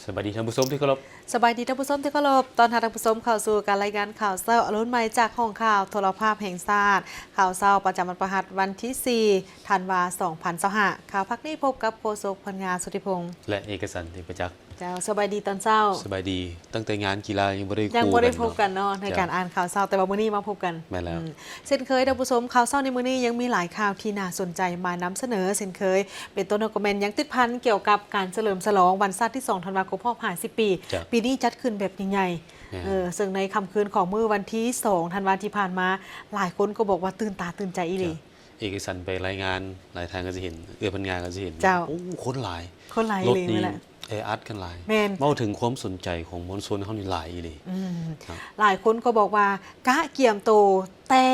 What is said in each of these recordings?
ສະບາຍດີທ່ານຜູ້ຊົມທີ່ເຄົາລົບ. ສະບາຍດີທ່ານຜູ້ຊົມທີ່ເຄົາລົບ. ຕ້ອນຮັບທ່ານຜູ້ຊົມເຂົ້າສູ່ການລາຍງານຂ່າວເຊົ້າອາລຸນໃໝ່ຈາກຫ້ອງຂ່າວໂທລະພາບແຫ່ງຊາດ. ຂ່າວເຊົ້າປະຈຳວັນພະຫັດ ວັນທີສີ່ ທັນວາ ສອງພັນຊາວຫ້າ. ຂ່າວພາກນີ້ພົບກັບໂຄສົກ ພັນງາ ສຸທິພົງ ແລະ ເອກະສັນ ເທບປະຈັກ. ເຈົ້າ ສະບາຍດີຕອນເຊົ້າ. ສະບາຍດີ. ຕັ້ງແຕ່ງານກິລາຍັງບໍ່ໄດ້ ຍັງບໍ່ໄດ້ພົບກັນເນາະ ໃນການອ່ານຂ່າວເຊົ້າ, ແຕ່ວ່າມື້ນີ້ມາພົບກັນ. ແມ່ນແລ້ວ. ອືມ ເຊັ່ນເຄີຍທ່ານຜູ້ຊົມ, ຂ່າວເຊົ້າໃນມື້ນີ້ຍັງມີຫຼາຍຂ່າວທີ່ໜ້າສົນໃຈມານຳສະເໜີເຊັ່ນເຄີຍ. ເປັນຕົ້ນກໍແມ່ນຍັງຕິດພັນກ່ຽວກັບການສະເຫຼີມສະຫຼອງວັນຊາດທີສອງ ທັນວາ ຄົບຮອບຫ້າສິບປີ. ເຈົ້າ. ປີນີ້ຈັດຂຶ້ນແບບຍິ່ງໃຫຍ່. ແມ່ນ. ເອີ ເຊິ່ງໃນຄ່ຳຄືນຂອງມື້ວັນທີສອງ ທັນວາທີ່ຜ່ານມາ, ຫຼາຍຄົນກໍບອກວ່າຕື່ນຕາຕື່ນໃຈອີ່ຫຼີ. ເຈົ້າ. ເອກະສັນໄປລາຍງານ ຫຼາຍທ່ານກໍຈະເຫັນ, ເອື້ອຍພັນງາກໍຈະເຫັນ. ເຈົ້າ. ໂອ້ ຄົນຫຼາຍ. ຄົນຫຼາຍອີ່ຫຼີ. ລົດນີ້ແຫຼະ. ແອອັດກັນຫຼາຍ. ແມ່ນ. ເວົ້າເຖິງຄວາມສົນໃຈຂອງມວນຊົນເຮົານີ້ຫຼາຍອີ່ຫຼີ. ອືມ ເນາະ. ຫຼາຍຄົນກໍບອກວ່າກະກຽມໂຕແຕ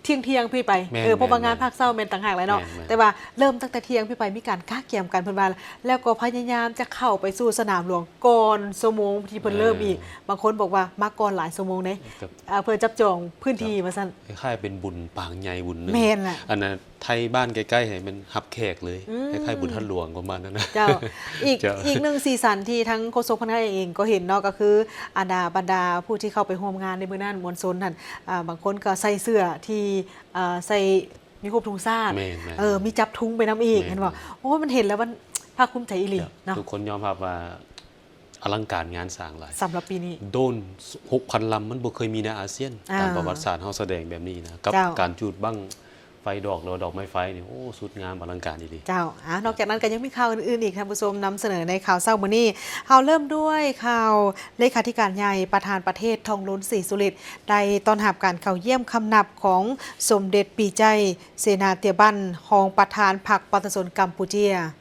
່ທ່ຽງໆ ພີ້ໄປ. ແມ່ນ. ເອີ ເພາະວ່າງານພາກເຊົ້າແມ່ນຕ່າງຫາກແຫຼະເນາະ. ແມ່ນໆ. ແຕ່ວ່າເລີ່ມຕັ້ງແຕ່ທ່ຽງພີ້ໄປ ມີການກະກຽມກັນ ເພິ່ນວ່າ, ແລ້ວກໍພະຍາຍາມຈະເຂົ້າໄປສູ່ສະໜາມຫຼວງກ່ອນຊົ່ວໂມງທີ່ເພິ່ນເລີ່ມອີກ. ເອີ ບາງຄົນບອກວ່າມາກ່ອນຫຼາຍຊົ່ວໂມງເດ້ ເພື່ອຈັບຈອງພື້ນທີ່ວ່າຊັ້ນ. ຄ້າຍໆ ເປັນບຸນປາງໃຫຍ່ບຸນໜຶ່ງ. ແມ່ນແຫຼະ. ອັນນັ້ນ ໄທບ້ານໃກ້ໆ ໃຫ້ມັນຮັບແຂກເລີຍ. ອືມ ຄ້າຍໆ ບຸນທາດຫຼວງປະມານນັ້ນນະ. ເຈົ້າ. ອີກ ເຈົ້າ ອີກໜຶ່ງສີສັນທີ່ທັງໂຄສົກພັນງາເອງກໍເຫັນເນາະ, ກໍຄືອັນດາ ບັນດາຜູ້ທີ່ເຂົ້າໄປຮ່ວມງານໃນມື້ນັ້ນ ມວນຊົນຫັ້ນ ອ່າ ບາງຄົນກໍໃສ່ເສື້ອທີ່ ເອີ ໃສ່ ມີຮູບທຸງຊາດ. ແມ່ນໆ. ເອີ ມີຈັບທຸງໄປນຳອີກ. ແມ່ນໆ. ເຫັນບໍ່? ໂອ້ຍ ມັນເຫັນແລ້ວມັນພາກພູມໃຈອີ່ຫຼີເນາະ. ເຈົ້າ. ທຸກຄົນຍອມຮັບວ່າ ອະລັງການງານສ້າງຫຼາຍ ສຳລັບປີນີ້. ໂດຣນ ຫົກພັນ ລຳ ມັນບໍ່ເຄີຍມີໃນອາຊຽນ. ອ່າ ຕາມປະຫວັດສາດເຮົາສະແດງແບບນີ້ນະ ກັບ ເຈົ້າ ການຈູດບັ້ງໄຟດອກ ຫຼືວ່າດອກໄມ້ໄຟນີ້ ໂອ້ ສຸດງາມອະລັງການອີ່ຫຼີ. ເຈົ້າ. ອ່າ ນອກຈາກນັ້ນກໍຍັງມີຂ່າວອື່ນໆອີກ ທ່ານຜູ້ຊົມນຳສະເໜີໃນຂ່າວເຊົ້າມື້ນີ້. ເຮົາເລີ່ມດ້ວຍຂ່າວເລຂາທິການໃຫຍ່ ປະທານປະເທດ ທອງລຸນ ສີສຸລິດ ໄດ້ຕ້ອນຮັບການເຂົ້າຢ້ຽມຄຳນັບຂອງສົມເດັດປີໄຈ ເສນາເຕຍບັນ ຮອງປະທານພັກປະຊາຊົນກຳປູເຈຍ.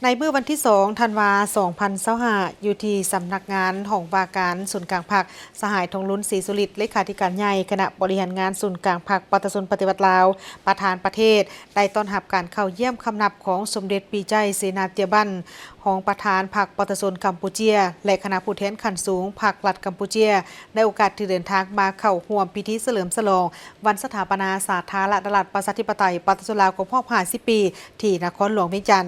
ໃນມື້ວັນທີສອງ ທັນວາ ສອງພັນຊາວຫ້າ ຢູ່ທີ່ສຳນັກງານຫ້ອງວ່າການສູນກາງພັກ, ສະຫາຍ ທອງລຸນ ສີສຸລິດ ເລຂາທິການໃຫຍ່ຄະນະບໍລິຫານງານສູນກາງພັກປະຊາຊົນປະຕິວັດລາວ ປະທານປະເທດ ໄດ້ຕ້ອນຮັບການເຂົ້າຢ້ຽມຄຳນັບຂອງສົມເດັດປີໄຈ ເສນາເຕຍບັນ ຮອງປະທານພັກປະຊາຊົນກຳປູເຈຍ ແລະ ຄະນະຜູ້ແທນຂັ້ນສູງພັກລັດກຳປູເຈຍ ໃນໂອກາດທີ່ເດີນທາງມາເຂົ້າຮ່ວມພິທີສະເຫຼີມສະຫຼອງ ວັນສະຖາປະນາສາທາລະນະລັດ ປະຊາທິປະໄຕ ປະຊາຊົນລາວ ຄົບຮອບຫ້າສິບປີ ທີ່ນະຄອນຫຼວງວຽງຈັນ.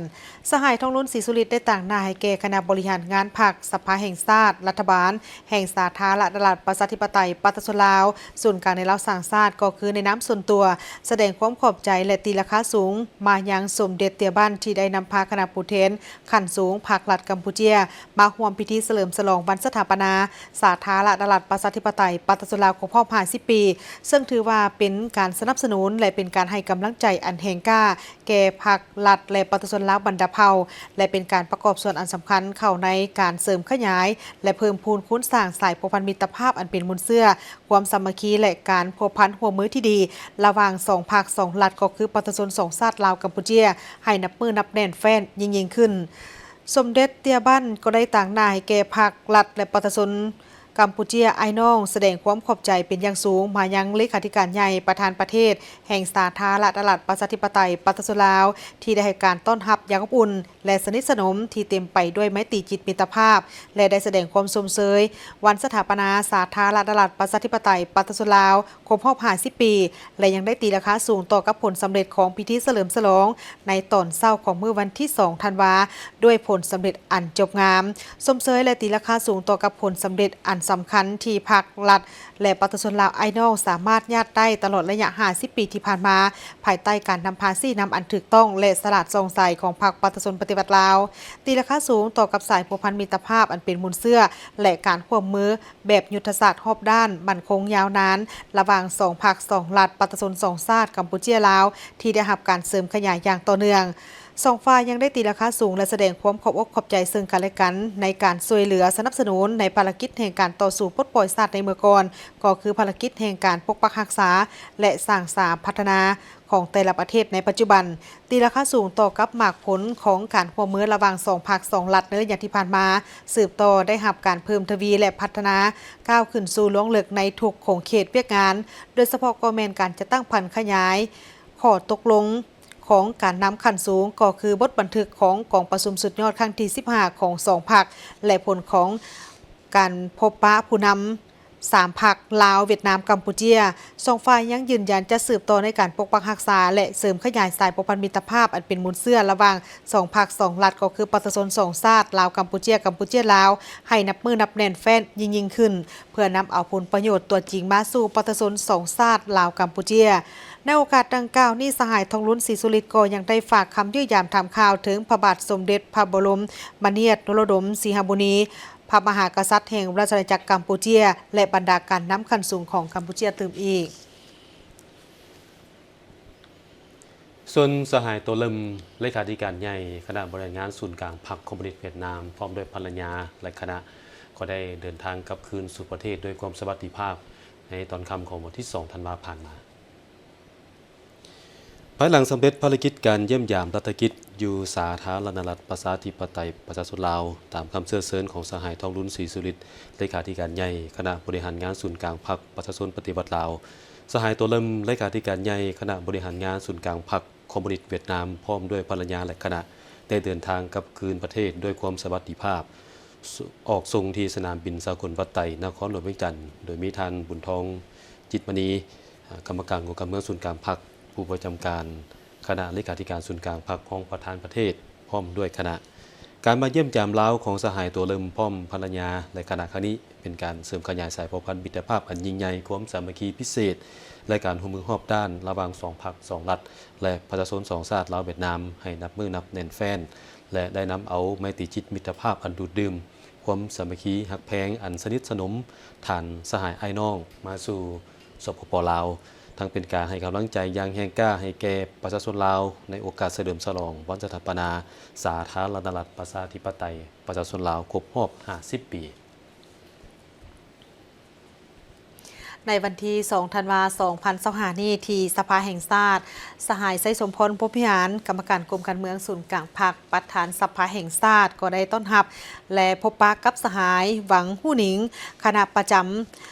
ສະຫາຍ ທອງລຸນ ສີສຸລິດ ໄດ້ຕາງໜ້າໃຫ້ແກ່ຄະນະບໍລິຫານງານພັກ, ສະພາແຫ່ງຊາດ, ລັດຖະບານແຫ່ງສາທາລະນະລັດ ປະຊາທິປະໄຕ ປະຊາຊົນລາວ, ສູນກາງໃນລາວສ້າງຊາດ ກໍຄືໃນນາມສ່ວນຕົວ ສະແດງຄວາມຂອບໃຈ ແລະ ຕີລາຄາສູງມາຍັງສົມເດັດເຕຍບັນ ທີ່ໄດ້ນຳພາຄະນະຜູ້ແທນຂັ້ນສູງພັກລັດກຳປູເຈຍ ມາຮ່ວມພິທີສະເຫຼີມສະຫຼອງວັນສະຖາປະນາສາທາລະນະລັດ ປະຊາທິປະໄຕ ປະຊາຊົນລາວ ຄົບຮອບຫ້າສິບປີ, ເຊິ່ງຖືວ່າເປັນການສະໜັບສະໜູນ ແລະ ເປັນການໃຫ້ກຳລັງໃຈອັນແຮງກ້າແກ່ພັກລັດ ແລະ ປະຊາຊົນລາວບັນດາເຜົ່າ ແລະ ເປັນການປະກອບສ່ວນອັນສຳຄັນເຂົ້າໃນການເສີມຂະຫຍາຍ ແລະ ເພີ່ມພູນຄູນສ້າງສາຍພົວພັນມິດຕະພາບອັນເປັນມູນເຊື້ອຄວາມສາມັກຄີ ແລະ ການພົວພັນຮ່ວມມືທີ່ດີລະຫວ່າງສອງພັກສອງລັດ ກໍຄືປະຊາຊົນສອງຊາດລາວ-ກຳປູເຈຍ ໃຫ້ນັບມື້ນັບແໜ້ນແຟ້ນຍິ່ງໆຂຶ້ນ. ສົມເດັດເຕຍບັນກໍໄດ້ຕາງໜ້າໃຫ້ແກ່ພັກລັດ ແລະ ປະຊາຊົນກຳປູເຈຍອ້າຍນ້ອງ ສະແດງຄວາມຂອບໃຈເປັນຢ່າງສູງມາຍັງເລຂາທິການໃຫຍ່ ປະທານປະເທດແຫ່ງສາທາລະນະລັດ ປະຊາທິປະໄຕ ປະຊາຊົນລາວ ທີ່ໄດ້ໃຫ້ການຕ້ອນຮັບຢ່າງອົບອຸ່ນ ແລະ ສະໜິດສະໜົມ ທີ່ເຕັມໄປດ້ວຍໄມຕີຈິດມິດຕະພາບ ແລະ ໄດ້ສະແດງຄວາມຊົມເຊີຍວັນສະຖາປະນາສາທາລະນະລັດ ປະຊາທິປະໄຕ ປະຊາຊົນລາວ ຄົບຮອບຫ້າສິບປີ ແລະ ຍັງໄດ້ຕີລາຄາສູງຕໍ່ກັບຜົນສຳເລັດຂອງພິທີສະເຫຼີມສະຫຼອງໃນຕອນເຊົ້າຂອງມື້ວັນທີສອງ ທັນວາ ດ້ວຍຜົນສຳເລັດອັນຈົບງາມ, ຊົມເຊີຍ ແລະ ຕີລາຄາສູງຕໍ່ກັບຜົນສຳເລັດອັນສຳຄັນທີ່ພັກລັດ ແລະ ປະຊາຊົນລາວອ້າຍນ້ອງສາມາດຍາດໄດ້ຕະຫຼອດໄລຍະຫ້າສິບປີທີ່ຜ່ານມາ, ພາຍໃຕ້ການນຳພາຊີ້ນຳອັນຖືກຕ້ອງ ແລະ ສະຫຼາດສ່ອງໃສຂອງພັກປະຊາຊົນປະຕິວັດລາວ, ຕີລາຄາສູງຕໍ່ກັບສາຍພົວພັນມິດຕະພາບອັນເປັນມູນເຊື້ອ ແລະ ການຮ່ວມມື ແບບຍຸດທະສາດຮອບດ້ານ ໝັ້ນຄົງຍາວນານ ລະຫວ່າງສອງພັກສອງລັດ ປະຊາຊົນສອງຊາດ ກຳປູເຈຍ-ລາວ ທີ່ໄດ້ຮັບການເສີມຂະຫຍາຍຢ່າງຕໍ່ເນື່ອງ. ສອງຝ່າຍຍັງໄດ້ຕີລາຄາສູງ ແລະ ສະແດງຄວາມຂອບອົກຂອບໃຈເຊິ່ງກັນ ແລະ ກັນ ໃນການຊ່ວຍເຫຼືອສະໜັບສະໜູນໃນພາລະກິດແຫ່ງການຕໍ່ສູ້ປົດປ່ອຍຊາດໃນເມື່ອກ່ອນ, ກໍຄືພາລະກິດແຫ່ງການປົກປັກຮັກສາ ແລະ ສ້າງສາພັດທະນາ ຂອງແຕ່ລະປະເທດໃນປັດຈຸບັນ, ຕີລາຄາສູງຕໍ່ກັບໝາກຜົນຂອງການຮ່ວມມືລະຫວ່າງສອງພັກສອງລັດໃນໄລຍະທີ່ຜ່ານມາ, ສືບຕໍ່ໄດ້ຮັບການເພີ່ມທະວີ ແລະ ພັດທະນາ ກ້າວຂຶ້ນສູ່ລວງເລິກໃນທຸກຂົງເຂດວຽກງານ, ໂດຍສະເພາະກໍແມ່ນການຈັດຕັ້ງຜັນຂະຫຍາຍຂໍ້ຕົກລົງຂອງການນຳຂັ້ນສູງ, ກໍຄືບົດບັນທຶກຂອງກອງປະຊຸມສຸດຍອດຄັ້ງທີສິບຫ້າຂອງສອງພັກ ແລະ ຜົນຂອງການພົບປະຜູ້ນຳ ສາມພັກ ລາວ, ຫວຽດນາມ, ກຳປູເຈຍ. ສອງຝ່າຍຍັງຢືນຢັນຈະສືບຕໍ່ໃນການປົກປັກຮັກສາ ແລະ ເສີມຂະຫຍາຍສາຍພົວພັນມິດຕະພາບອັນເປັນມູນເຊື້ອລະຫວ່າງສອງພັກສອງລັດ ກໍຄືປະຊາຊົນສອງຊາດ ລາວ-ກຳປູເຈຍ, ກຳປູເຈຍ-ລາວ ໃຫ້ນັບມື້ນັບແໜ້ນແຟ້ນຍິ່ງໆຂຶ້ນ ເພື່ອນຳເອົາຜົນປະໂຫຍດຕົວຈິງມາສູ່ປະຊາຊົນສອງຊາດ ລາວ-ກຳປູເຈຍ. ໃນໂອກາດດັ່ງກ່າວນີ້, ສະຫາຍ ທອງລຸນ ສີສຸລິດ ກໍຍັງໄດ້ຝາກຄຳຢ້ຽມຢາມຖາມຂ່າວເຖິງພະບາດສົມເດັດພະບໍລົມມະນຽດ ໂນໂລດົມ ສີຫະມຸນີ ພະມະຫາກະສັດແຫ່ງລາຊະອານາຈັກກຳປູເຈຍ ແລະ ບັນດາການນຳຂັ້ນສູງຂອງກຳປູເຈຍຕື່ມອີກ. ສ່ວນສະຫາຍ ໂຕເລິມ ເລຂາທິການໃຫຍ່ຄະນະບໍລິຫານງານສູນກາງພັກຄອມມູນິດຫວຽດນາມ ພ້ອມດ້ວຍພັນລະຍາ ແລະ ຄະນະ ກໍໄດ້ເດີນທາງກັບຄືນສູ່ປະເທດດ້ວຍຄວາມສະຫວັດດີພາບ ໃນຕອນຄ່ຳຂອງວັນທີສອງ ທັນວາ ຜ່ານມາ. ພາຍຫຼັງສຳເລັດພາລະກິດການຢ້ຽມຢາມລັດຖະກິດຢູ່ສາທາລະນະລັດ ປະຊາທິປະໄຕ ປະຊາຊົນລາວ, ຕາມຄຳເຊື້ອເຊີນຂອງສະຫາຍ ທອງລຸນ ສີສຸລິດ ເລຂາທິການໃຫຍ່ຄະນະບໍລິຫານງານສູນກາງພັກປະຊາຊົນປະຕິວັດລາວ, ສະຫາຍ ໂຕເລິມ ເລຂາທິການໃຫຍ່ຄະນະບໍລິຫານງານສູນກາງພັກຄອມມູນິດຫວຽດນາມ ພ້ອມດ້ວຍພັນລະຍາ ແລະ ຄະນະ ໄດ້ເດີນທາງກັບຄືນປະເທດດ້ວຍຄວາມສະຫວັດດີພາບ, ອອກສົ່ງທີ່ສະໜາມບິນສາກົນວັດໄຕ ນະຄອນຫຼວງວຽງຈັນ, ໂດຍມີທ່ານ ບຸນທອງ ຈິດມະນີ ກຳມະການກອງການເມືອງສູນກາງພັກ, ຜູ້ປະຈຳການຄະນະເລຂາທິການສູນກາງພັກ, ຮອງປະທານປະເທດ ພ້ອມດ້ວຍຄະນະ. ການມາຢ້ຽມຢາມລາວຂອງສະຫາຍ ໂຕເລິມ ພ້ອມພັນລະຍາ ແລະ ຄະນະຄັ້ງນີ້ ເປັນການເສີມຂະຫຍາຍສາຍພົວພັນມິດຕະພາບອັນຍິ່ງໃຫຍ່, ຄວາມສາມັກຄີພິເສດ ແລະ ການຮ່ວມມືຮອບດ້ານລະຫວ່າງສອງພັກສອງລັດ ແລະ ປະຊາຊົນສອງຊາດ ລາວ-ຫວຽດນາມ ໃຫ້ນັບມື້ນັບແໜ້ນແຟ້ນ ແລະ ໄດ້ນຳເອົາໄມຕີຈິດມິດຕະພາບອັນດູດດື່ມ, ຄວາມສາມັກຄີຮັກແພງອັນສະໜິດສະໜົມ, ທ່ານສະຫາຍອ້າຍນ້ອງ ມາສູ່ ສປປ ລາວ, ທັງເປັນການໃຫ້ກຳລັງໃຈຢ່າງແຮງກ້າໃຫ້ແກ່ປະຊາຊົນລາວ ໃນໂອກາດສະເຫຼີມສະຫຼອງວັນສະຖາປະນາສາທາລະນະລັດ ປະຊາທິປະໄຕ ປະຊາຊົນລາວ ຄົບຮອບຫ້າສິບປີ. ໃນວັນທີສອງ ທັນວາ ສອງພັນຊາວຫ້ານີ້ ທີ່ສະພາແຫ່ງຊາດ, ສະຫາຍ ໄຊສົມພອນ ພົມວິຫານ ກຳມະການກົມການເມືອງສູນກາງພັກ, ປະທານສະພາແຫ່ງຊາດ ກໍໄດ້ຕ້ອນຮັບ ແລະ ພົບປະກັບສະຫາຍ ຫວັງ ຫູ່ໜິງ ຄະນະປະຈຳ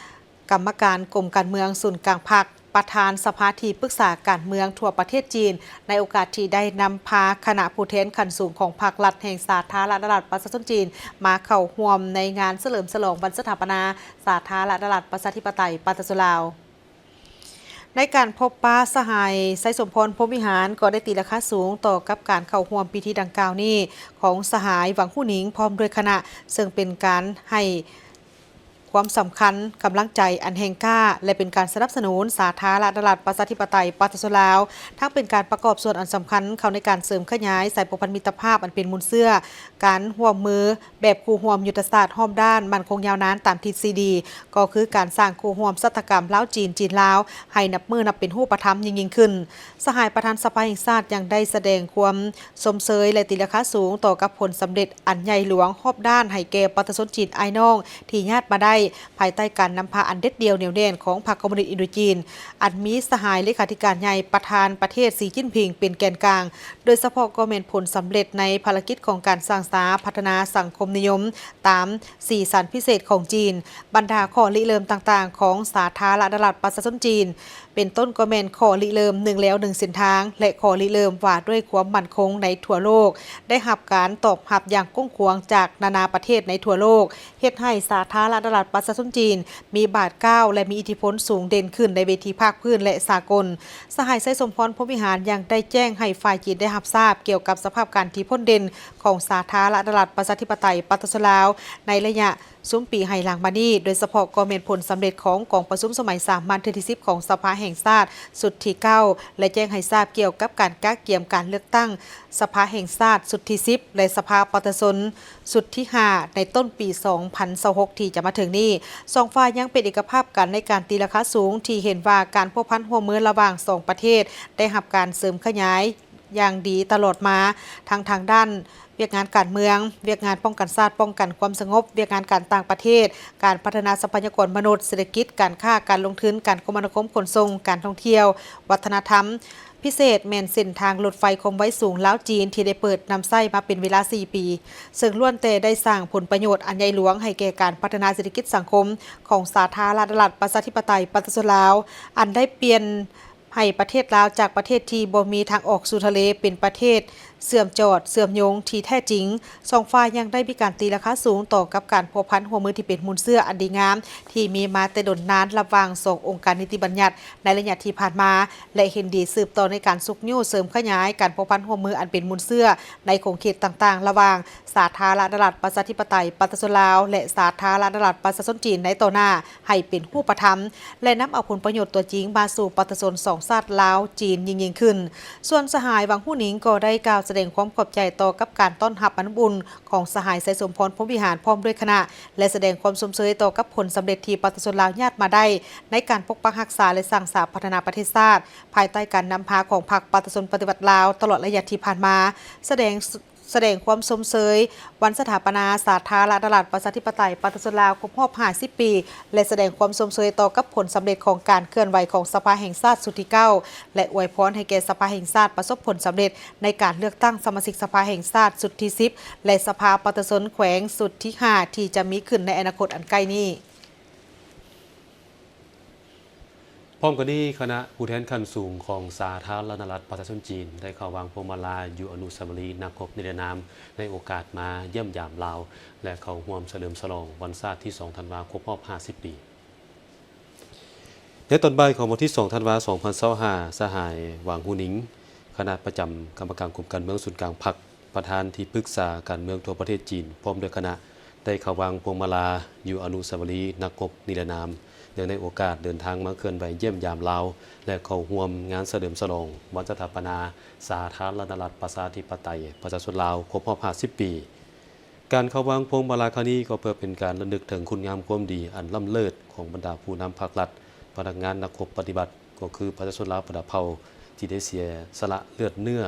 ກຳມະການກົມການເມືອງສູນກາງພັກ, ປະທານສະພາທີ່ປຶກສາການເມືອງທົ່ວປະເທດຈີນ ໃນໂອກາດທີ່ໄດ້ນຳພາຄະນະຜູ້ແທນຂັ້ນສູງຂອງພັກລັດແຫ່ງສາທາລະນະລັດປະຊາຊົນຈີນ ມາເຂົ້າຮ່ວມໃນງານສະເຫຼີມສະຫຼອງວັນສະຖາປະນາສາທາລະນະລັດປະຊາທິປະໄຕປະຊາຊົນລາວ. ໃນການພົບປະ, ສະຫາຍ ໄຊສົມພອນ ພົມວິຫານ ກໍໄດ້ຕີລາຄາສູງຕໍ່ກັບການເຂົ້າຮ່ວມພິທີດັ່ງກ່າວນີ້ຂອງສະຫາຍ ຫວັງ ຫູ່ໜິງ ພ້ອມດ້ວຍຄະນະ, ເຊິ່ງເປັນການໃຫ້ ຄວາມສຳຄັນ, ກຳລັງໃຈອັນແຮງກ້າ ແລະ ເປັນການສະໜັບສະໜູນສາທາລະນະລັດປະຊາທິປະໄຕປະຊາຊົນລາວ, ທັງເປັນການປະກອບສ່ວນອັນສຳຄັນເຂົ້າໃນການເສີມຂະຫຍາຍສາຍພົວພັນມິດຕະພາບອັນເປັນມູນເຊື້ອ, ການຮ່ວມມືແບບຄູ່ຮ່ວມຍຸດທະສາດຮອບດ້ານໝັ້ນຄົງຍາວນານຕາມທິດສີ່ດີ, ກໍຄືການສ້າງຄູ່ຮ່ວມຊະຕາກຳລາວ-ຈີນ, ຈີນ-ລາວ ໃຫ້ນັບມື້ນັບເປັນຮູບປະທຳຍິ່ງໆຂຶ້ນ. ສະຫາຍປະທານສະພາແຫ່ງຊາດຍັງໄດ້ສະແດງຄວາມ ຊົມເຊີຍ ແລະ ຕີລາຄາສູງຕໍ່ກັບຜົນສຳເລັດອັນໃຫຍ່ຫຼວງຮອບດ້ານໃຫ້ແກ່ປະຊາຊົນຈີນອ້າຍນ້ອງທີ່ຍາດມາໄດ້ ພາຍໃຕ້ການນຳພາອັນເດັດດ່ຽວໜຽວແໜ້ນຂອງພັກຄອມມູນິດອິນໂດຈີນ, ອັນມີສະຫາຍເລຂາທິການໃຫຍ່ ປະທານປະເທດ ສີຈິ້ນຜິງ ເປັນແກນກາງ, ໂດຍສະເພາະກໍແມ່ນຜົນສຳເລັດໃນພາລະກິດຂອງການສ້າງສາພັດທະນາສັງຄົມນິຍົມຕາມສີສັນພິເສດຂອງຈີນ, ບັນດາຂໍ້ລິເລີ່ມຕ່າງໆຂອງສາທາລະນະລັດປະຊາຊົນຈີນ. ເປັນຕົ້ນກໍແມ່ນຂໍ້ລິເລີ່ມໜຶ່ງແລວໜຶ່ງເສັ້ນທາງ ແລະ ຂໍ້ລິເລີ່ມວ່າດ້ວຍຄວາມໝັ້ນຄົງໃນທົ່ວໂລກ ໄດ້ຮັບການຕອບຮັບຢ່າງກວ້າງຂວາງຈາກນານາປະເທດໃນທົ່ວໂລກ, ເຮັດໃຫ້ສາທາລະນະລັດປະຊາຊົນຈີນມີບາດກ້າວ ແລະ ມີອິດທິພົນສູງເດັ່ນຂຶ້ນໃນເວທີພາກພື້ນ ແລະ ສາກົນ. ສະຫາຍ ໄຊສົມພອນ ພົມວິຫານ ຍັງໄດ້ແຈ້ງໃຫ້ຝ່າຍຈີນໄດ້ຮັບຊາບກ່ຽວກັບສະພາບການທີ່ພົ້ນເດັ່ນຂອງສາທາລະນະລັດປະຊາທິປະໄຕປະຊາຊົນລາວໃນໄລຍະ ຊຸມປີໃຫ້ຫຼັງມານີ້, ໂດຍສະເພາະກໍແມ່ນຜົນສຳເລັດຂອງກອງປະຊຸມສະໄໝສາມັນເທື່ອທີສິບຂອງສະພາແຫ່ງຊາດຊຸດທີເກົ້າ ແລະ ແຈ້ງໃຫ້ຊາບກ່ຽວກັບການກະກຽມການເລືອກຕັ້ງສະພາແຫ່ງຊາດຊຸດທີສິບ ແລະ ສະພາປະຊາຊົນຊຸດທີຫ້າ ໃນຕົ້ນປີສອງພັນຊາວຫົກທີ່ຈະມາເຖິງນີ້. ສອງຝ່າຍຍັງເປັນເອກະພາບກັນໃນການຕີລາຄາສູງທີ່ເຫັນວ່າການພົວພັນຮ່ວມມືລະຫວ່າງສອງປະເທດໄດ້ຮັບການເສີມຂະຫຍາຍ ຢ່າງດີຕະຫຼອດມາ, ທັງທາງດ້ານວຽກງານການເມືອງ, ວຽກງານປ້ອງກັນຊາດ, ປ້ອງກັນຄວາມສະຫງົບ, ວຽກງານການຕ່າງປະເທດ, ການພັດທະນາຊັບພະຍາກອນມະນຸດ, ເສດຖະກິດ, ການຄ້າ, ການລົງທຶນ, ການຄົມມະນາຄົມ, ຂົນສົ່ງ, ການທ່ອງທ່ຽວ, ວັດທະນະທຳ, ພິເສດແມ່ນເສັ້ນທາງລົດໄຟຄວາມໄວສູງລາວ-ຈີນ ທີ່ໄດ້ເປີດນຳໃຊ້ມາເປັນເວລາສີ່ປີ, ເຊິ່ງລ້ວນແຕ່ໄດ້ສ້າງຜົນປະໂຫຍດອັນໃຫຍ່ຫຼວງໃຫ້ແກ່ການພັດທະນາເສດຖະກິດສັງຄົມຂອງສາທາລະນະລັດປະຊາທິປະໄຕປະຊາຊົນລາວ, ອັນໄດ້ປ່ຽນ ໃຫ້ປະເທດລາວຈາກປະເທດທີ່ບໍ່ມີທາງອອກສູ່ທະເລ ເປັນປະເທດ ເຊື່ອມຈອດເຊື່ອມໂຍງທີ່ແທ້ຈິງ. ສອງຝ່າຍຍັງໄດ້ມີການຕີລາຄາສູງຕໍ່ກັບການພົວພັນຮ່ວມມືທີ່ເປັນມູນເຊື້ອອັນດີງາມ ທີ່ມີມາແຕ່ດົນນານລະຫວ່າງສອງອົງການນິຕິບັນຍັດໃນໄລຍະທີ່ຜ່ານມາ ແລະ ເຫັນດີສືບຕໍ່ໃນການຊຸກຍູ້ເສີມຂະຫຍາຍການພົວພັນຮ່ວມມືອັນເປັນມູນເຊື້ອໃນຂົງເຂດຕ່າງໆ ລະຫວ່າງສາທາລະນະລັດປະຊາທິປະໄຕປະຊາຊົນລາວ ແລະ ສາທາລະນະລັດປະຊາຊົນຈີນໃນຕໍ່ໜ້າ ໃຫ້ເປັນຮູບປະທຳ ແລະ ນຳເອົາຜົນປະໂຫຍດຕົວຈິງມາສູ່ປະຊາຊົນສອງຊາດລາວ-ຈີນຍິ່ງໆຂຶ້ນ. ສ່ວນສະຫາຍ ຫວັງ ຫູ່ໜິງ ກໍໄດ້ກ່າວສະແດງຄວາມຂອບໃຈຕໍ່ກັບການຕ້ອນຮັບອັນອົບອຸ່ນຂອງສະຫາຍ ໄຊສົມພອນ ພົມວິຫານ ພ້ອມດ້ວຍຄະນະ ແລະ ສະແດງຄວາມຊົມເຊີຍຕໍ່ກັບຜົນສຳເລັດທີ່ປະຊາຊົນລາວຍາດມາໄດ້ ໃນການປົກປັກຮັກສາ ແລະ ສ້າງສາພັດທະນາປະເທດຊາດ ພາຍໃຕ້ການນຳພາຂອງພັກປະຊາຊົນປະຕິວັດລາວ ຕະຫຼອດໄລຍະທີ່ຜ່ານມາ, ສະແດງ ສະແດງຄວາມຊົມເຊີຍວັນສະຖາປະນາສາທາລະນະລັດປະຊາທິປະໄຕປະຊາຊົນລາວຄົບຮອບຫ້າສິບປີ ແລະ ສະແດງຄວາມຊົມເຊີຍຕໍ່ກັບຜົນສຳເລັດຂອງການເຄື່ອນໄຫວຂອງສະພາແຫ່ງຊາດຊຸດທີເກົ້າ ແລະ ອວຍພອນໃຫ້ແກ່ສະພາແຫ່ງຊາດປະສົບຜົນສຳເລັດໃນການເລືອກຕັ້ງສະມາຊິກສະພາແຫ່ງຊາດຊຸດທີສິບ ແລະ ສະພາປະຊາຊົນແຂວງຊຸດທີຫ້າ ທີ່ຈະມີຂຶ້ນໃນອະນາຄົດອັນໃກ້ນີ້. ພ້ອມກັນນີ້, ຄະນະຜູ້ແທນຂັ້ນສູງຂອງສາທາລະນະລັດປະຊາຊົນຈີນ ໄດ້ເຂົ້າວາງພວງມາລາຢູ່ອະນຸສາວະລີນັກຮົບນິລະນາມ ໃນໂອກາດມາຢ້ຽມຢາມລາວ ແລະ ເຂົ້າຮ່ວມສະເຫຼີມສະຫຼອງວັນຊາດທີສອງທັນວາ ຄົບຮອບຫ້າສິບປີ. ໃນຕອນບ່າຍຂອງວັນທີສອງທັນວາ ສອງພັນຊາວຫ້າ, ສະຫາຍ ຫວັງ ຫູ່ໜິງ ຄະນະປະຈຳກຳມະການກົມການເມືອງສູນກາງພັກ ປະທານທີ່ປຶກສາການເມືອງທົ່ວປະເທດຈີນ ພ້ອມດ້ວຍຄະນະ ໄດ້ເຂົ້າວາງພວງມາລາຢູ່ອະນຸສາວະລີນັກຮົບນິລະນາມ ເນື່ອງໃນໂອກາດເດີນທາງມາເຄື່ອນໄຫວຢ້ຽມຢາມລາວ ແລະ ເຂົ້າຮ່ວມງານສະເຫຼີມສະຫຼອງວັນສະຖາປະນາສາທາລະນະລັດປະຊາທິປະໄຕປະຊາຊົນລາວຄົບຮອບຫ້າສິບປີ. ການເຂົ້າວາງພວງມາລາຄັ້ງນີ້ກໍເພື່ອເປັນການລະນຶກເຖິງຄຸນງາມຄວາມດີອັນລ້ຳເລີດຂອງບັນດາຜູ້ນຳພັກລັດ, ພະນັກງານ, ນັກຮົບປະຕິວັດ ກໍຄືປະຊາຊົນລາວບັນດາເຜົ່າ ທີ່ໄດ້ເສຍສະຫຼະເລືອດເນື້ອ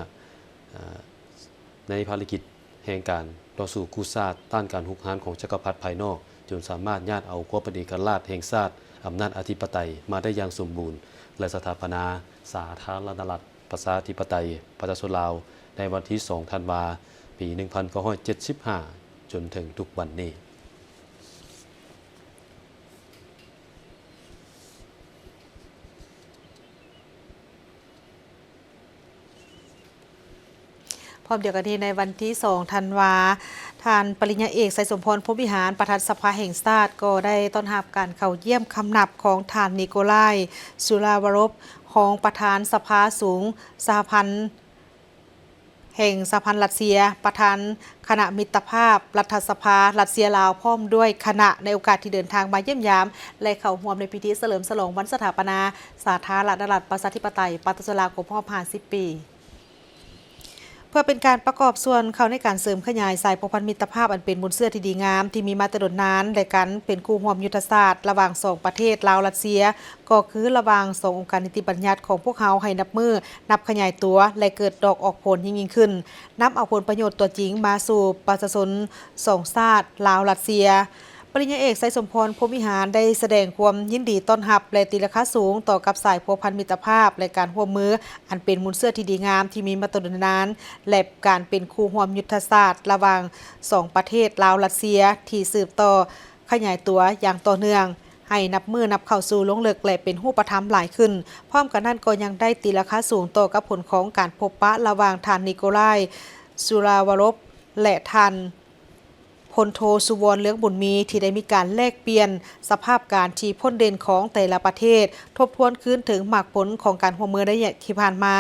ໃນພາລະກິດແຫ່ງການຕໍ່ສູ້ກູ້ຊາດ ຕ້ານການຮຸກຮານຂອງຈັກກະພັດພາຍນອກ ຈົນສາມາດຍາດເອົາຄວາມເປັນເອກະລາດແຫ່ງຊາດ, ອຳນາດອະທິປະໄຕມາໄດ້ຢ່າງສົມບູນ ແລະ ສະຖາປະນາສາທາລະນະລັດປະຊາທິປະໄຕປະຊາຊົນລາວ ໃນວັນທີສອງທັນວາ ປີໜຶ່ງພັນເກົ້າຮ້ອຍເຈັດສິບຫ້າ ຈົນເຖິງທຸກວັນນີ້. ພ້ອມດຽວກັນນີ້, ໃນວັນທີສອງທັນວາ, ທ່ານປະລິນຍາເອກ ໄຊສົມພອນ ພົມວິຫານ ປະທານສະພາແຫ່ງຊາດ ກໍໄດ້ຕ້ອນຮັບການເຂົ້າຢ້ຽມຄຳນັບຂອງທ່ານ ນິໂກລາຍ ຊູລາວາຣອບ ຮອງປະທານສະພາສູງສະຫະພັນ ແຫ່ງສະຫະພັນລັດເຊຍ, ປະທານຄະນະມິດຕະພາບລັດຖະສະພາລັດເຊຍ-ລາວ ພ້ອມດ້ວຍຄະນະ ໃນໂອກາດທີ່ເດີນທາງມາຢ້ຽມຢາມ ແລະ ເຂົ້າຮ່ວມໃນພິທີສະເຫຼີມສະຫຼອງວັນສະຖາປະນາສາທາລະນະລັດປະຊາທິປະໄຕປະຊາຊົນລາວຄົບຮອບຫ້າສິບປີ. ເພື່ອເປັນການປະກອບສ່ວນເຂົ້າໃນການເສີມຂະຫຍາຍສາຍພົວພັນມິດຕະພາບອັນເປັນມູນເຊື້ອທີ່ດີງາມ ທີ່ມີມາແຕ່ດົນນານ ແລະ ການເປັນຄູ່ຮ່ວມຍຸດທະສາດລະຫວ່າງສອງປະເທດ ລາວ-ລັດເຊຍ ກໍຄືລະຫວ່າງສອງອົງການນິຕິບັນຍັດຂອງພວກເຮົາໃຫ້ນັບມື້ນັບຂະຫຍາຍຕົວ ແລະ ເກີດດອກອອກຜົນຍິ່ງໆຂຶ້ນ, ນຳເອົາຜົນປະໂຫຍດຕົວຈິງມາສູ່ປະຊາຊົນສອງຊາດ ລາວ-ລັດເຊຍ. ປະລິນຍາເອກ ໄຊສົມພອນ ພົມວິຫານ ໄດ້ສະແດງຄວາມຍິນດີຕ້ອນຮັບ ແລະ ຕີລາຄາສູງຕໍ່ກັບສາຍພົວພັນມິດຕະພາບ ແລະ ການຮ່ວມມືອັນເປັນມູນເຊື້ອທີ່ດີງາມທີ່ມີມາແຕ່ດົນນານ ແລະ ການເປັນຄູ່ຮ່ວມຍຸດທະສາດລະຫວ່າງສອງປະເທດ ລາວ-ລັດເຊຍ ທີ່ສືບຕໍ່ຂະຫຍາຍຕົວຢ່າງຕໍ່ເນື່ອງ ໃຫ້ນັບມື້ນັບເຂົ້າສູ່ລວງເລິກ ແລະ ເປັນຮູບປະທຳຫຼາຍຂຶ້ນ. ພ້ອມກັນນັ້ນກໍຍັງໄດ້ຕີລາຄາສູງຕໍ່ກັບຜົນຂອງການພົບປະລະຫວ່າງທ່ານ ນິໂກລາຍ ຊູລາວາຣອບ ແລະ ທ່ານ ພົນໂທ ສຸວອນ ເລືອງບຸນມີ ທີ່ໄດ້ມີການແລກປ່ຽນສະພາບການທີ່ພົ້ນເດັ່ນຂອງແຕ່ລະປະເທດ, ທົບທວນຄືນເຖິງໝາກຜົນຂອງການຮ່ວມມືໃນໄລຍະທີ່ຜ່ານມາ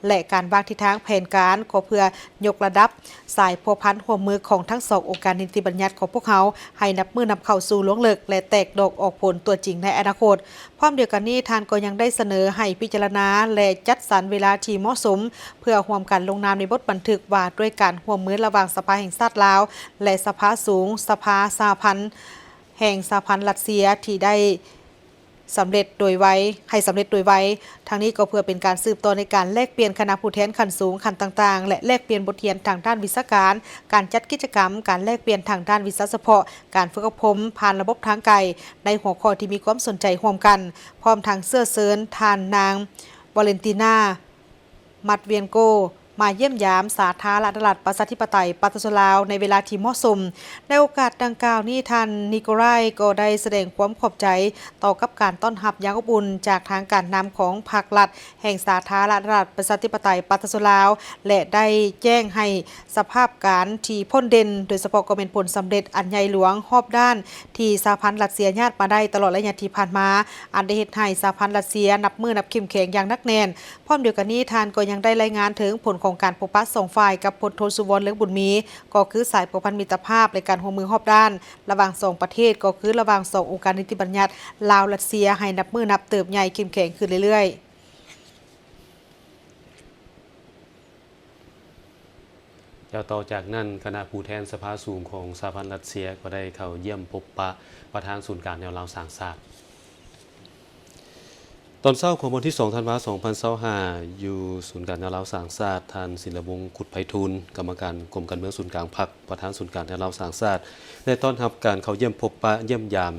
ແລະ ການວາງທິດທາງແຜນການ ກໍເພື່ອຍົກລະດັບສາຍພົວພັນຮ່ວມມືຂອງທັງສອງອົງການນິຕິບັນຍັດຂອງພວກເຮົາ ໃຫ້ນັບມື້ນັບເຂົ້າສູ່ລວງເລິກ ແລະ ແຕກດອກອອກຜົນຕົວຈິງໃນອະນາຄົດ. ພ້ອມດຽວກັນນີ້, ທ່ານກໍຍັງໄດ້ສະເໜີໃຫ້ພິຈາລະນາ ແລະ ຈັດສັນເວລາທີ່ເໝາະສົມ ເພື່ອຮ່ວມກັນລົງນາມໃນບົດບັນທຶກວ່າດ້ວຍການຮ່ວມມືລະຫວ່າງສະພາແຫ່ງຊາດລາວ ແລະ ສະພາສູງ, ສະພາສະຫະພັນແຫ່ງສະຫະພັນລັດເຊຍ ທີ່ໄດ້ສຳເລັດໂດຍໄວ, ໃຫ້ສຳເລັດໂດຍໄວ. ທັງນີ້ກໍເພື່ອເປັນການສືບຕໍ່ໃນການແລກປ່ຽນຄະນະຜູ້ແທນຂັ້ນສູງ, ຂັ້ນຕ່າງໆ ແລະ ແລກປ່ຽນບົດຮຽນທາງດ້ານວິຊາການ, ການຈັດກິດຈະກຳ, ການແລກປ່ຽນທາງດ້ານວິຊາສະເພາະ, ການຝຶກອົບຮົມຜ່ານລະບົບທາງໄກ ໃນຫົວຂໍ້ທີ່ມີຄວາມສົນໃຈຮ່ວມກັນ, ພ້ອມທັງເຊື້ອເຊີນທ່ານນາງ ວາເລັນຕີນາ ມັດວຽນໂກ ມາຢ້ຽມຢາມສາທາລະນະລັດ ປະຊາທິປະໄຕ ປະຊາຊົນລາວ ໃນເວລາທີ່ເໝາະສົມ. ໃນໂອກາດດັ່ງກ່າວນີ້, ທ່ານ ນິໂກລາຍ ກໍໄດ້ສະແດງຄວາມຂອບໃຈຕໍ່ກັບການຕ້ອນຮັບຢ່າງອົບອຸ່ນຈາກທາງການນຳຂອງພັກລັດແຫ່ງສາທາລະນະລັດ ປະຊາທິປະໄຕ ປະຊາຊົນລາວ ແລະ ໄດ້ແຈ້ງໃຫ້ສະພາບການທີ່ພົ້ນເດັ່ນ, ໂດຍສະເພາະກໍແມ່ນຜົນສຳເລັດອັນໃຫຍ່ຫຼວງຮອບດ້ານ ທີ່ສະຫະພັນຣັດເຊຍຍາດມາໄດ້ຕະຫຼອດໄລຍະທີ່ຜ່ານມາ, ອັນໄດ້ເຮັດໃຫ້ສະຫະພັນຣັດເຊຍນັບມື້ນັບເຂັ້ມແຂງຢ່າງໜັກແໜ້ນ. ພ້ອມດຽວກັນນີ້, ທ່ານກໍຍັງໄດ້ລາຍງານເຖິງຜົນຂອງການພົບປະສອງຝ່າຍກັບພົນໂທ ສຸວອນ ເລີງບຸນມີ, ກໍຄືສາຍພົວພັນມິດຕະພາບ ແລະ ການຮ່ວມມືຮອບດ້ານລະຫວ່າງສອງປະເທດ, ກໍຄືລະຫວ່າງສອງອົງການນິຕິບັນຍັດລາວ-ຣັດເຊຍ ໃຫ້ນັບມື້ນັບເຕີບໃຫຍ່ເຂັ້ມແຂງຂຶ້ນເລື້ອຍໆ. ແລ້ວຕໍ່ຈາກນັ້ນ, ຄະນະຜູ້ແທນສະພາສູງຂອງສະຫະພັນຣັດເຊຍ ກໍໄດ້ເຂົ້າຢ້ຽມພົບປະປະທານສູນກາງແນວລາວສ້າງຊາດ. ຕອນເຊົ້າຂອງວັນທີສອງ ທັນວາ ສອງພັນຊາວຫ້າ ຢູ່ສູນກາງແນວລາວສ້າງຊາດ, ທ່ານ ສິນລະວົງ ຄຸດໄພທູນ ກຳມະການກົມການເມືອງສູນກາງພັກ, ປະທານສູນກາງແນວລາວສ້າງຊາດ ໄດ້ຕ້ອນຮັບການເຂົ້າຢ້ຽມພົບປະຢ້ຽມຢາມ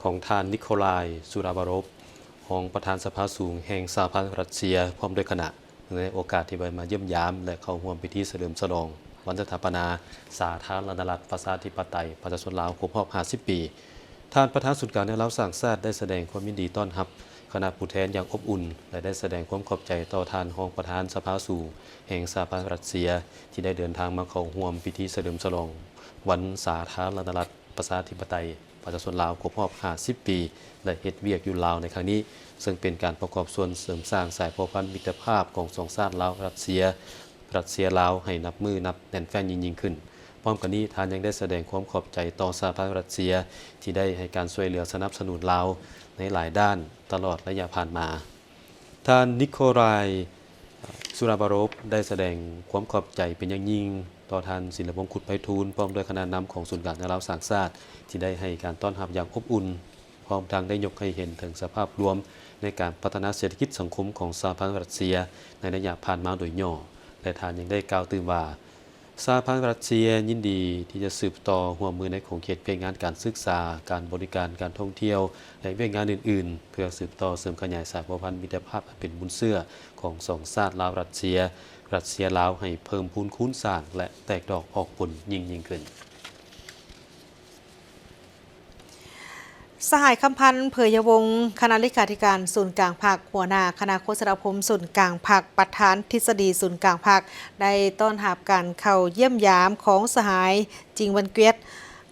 ຂອງທ່ານ ນິໂຄລາຍ ຊູຣາບາຣອບ ຮອງປະທານສະພາສູງແຫ່ງສະຫະພັນຣັດເຊຍ ພ້ອມດ້ວຍຄະນະ. ໃນໂອກາດທີ່ໄດ້ມາຢ້ຽມຢາມ ແລະ ເຂົ້າຮ່ວມພິທີສະເຫຼີມສະຫຼອງວັນສະຖາປະນາສາທາລະນະລັດ ປະຊາທິປະໄຕ ປະຊາຊົນລາວ ຄົບຮອບຫ້າສິບປີ, ທ່ານປະທານສູນກາງແນວລາວສ້າງຊາດ ໄດ້ສະແດງຄວາມຍິນດີຕ້ອນຮັບຄະນະຜູ້ແທນຢ່າງອົບອຸ່ນ ແລະ ໄດ້ສະແດງຄວາມຂອບໃຈຕໍ່ທ່ານຮອງປະທານສະພາສູງແຫ່ງສະຫະພັນຣັດເຊຍ ທີ່ໄດ້ເດີນທາງມາເຂົ້າຮ່ວມພິທີສະເຫຼີມສະຫຼອງວັນສາທາລະນະລັດ ປະຊາທິປະໄຕ ປະຊາຊົນລາວຄົບຮອບຫ້າສິບປີ ແລະ ເຮັດວຽກຢູ່ລາວໃນຄັ້ງນີ້, ເຊິ່ງເປັນການປະກອບສ່ວນເສີມສ້າງສາຍພົວພັນມິດຕະພາບຂອງສອງຊາດລາວ-ຣັດເຊຍ, ຣັດເຊຍ-ລາວ ໃຫ້ນັບມື້ນັບແໜ້ນແຟ້ນຍິ່ງໆຂຶ້ນ. ພ້ອມກັນນີ້, ທ່ານຍັງໄດ້ສະແດງຄວາມຂອບໃຈຕໍ່ສະຫະພັນຣັດເຊຍ ທີ່ໄດ້ໃຫ້ການຊ່ວຍເຫຼືອສະໜັບສະໜູນລາວໃນຫຼາຍດ້ານຕະຫຼອດໄລຍະຜ່ານມາ. ທ່ານ ນິໂຄລາຍ ຊູຣາບາຣອບ ໄດ້ສະແດງຄວາມຂອບໃຈເປັນຢ່າງຍິ່ງຕໍ່ທ່ານ ສິນລະວົງ ຄຸດໄພທູນ ພ້ອມດ້ວຍຄະນະນຳຂອງສູນກາງແນວລາວສ້າງຊາດ ທີ່ໄດ້ໃຫ້ການຕ້ອນຮັບຢ່າງອົບອຸ່ນ, ພ້ອມທັງໄດ້ຍົກໃຫ້ເຫັນເຖິງສະພາບລວມໃນການພັດທະນາເສດຖະກິດສັງຄົມຂອງສະຫະພັນຣັດເຊຍໃນໄລຍະຜ່ານມາໂດຍຫຍໍ້ ແລະ ທ່ານຍັງໄດ້ກ່າວຕື່ມວ່າ ສະຫະພັນຣັດເຊຍຍິນດີທີ່ຈະສືບຕໍ່ຮ່ວມມືໃນຂົງເຂດວຽກງານການສຶກສາ, ການບໍລິການ, ການທ່ອງທ່ຽວ ແລະ ວຽກງານອື່ນໆ ເພື່ອສືບຕໍ່ເສີມຂະຫຍາຍສາຍພົວພັນມິດຕະພາບອັນເປັນບຸນເຊື້ອຂອງສອງຊາດລາວ-ຣັດເຊຍ, ຣັດເຊຍ-ລາວ ໃຫ້ເພີ່ມພູນຄູນສ້າງ ແລະ ແຕກດອກອອກຜົນຍິ່ງໆຂຶ້ນ. ສະຫາຍ ຄຳພັນ ເຜີຍຍະວົງ ຄະນະເລຂາທິການສູນກາງພັກ, ຫົວໜ້າຄະນະໂຄສະນາອົບຮົມສູນກາງພັກ, ປະທານທິດສະດີສູນກາງພັກ ໄດ້ຕ້ອນຮັບການເຂົ້າຢ້ຽມຢາມຂອງສະຫາຍ ຈິງ ວັນກວຽດ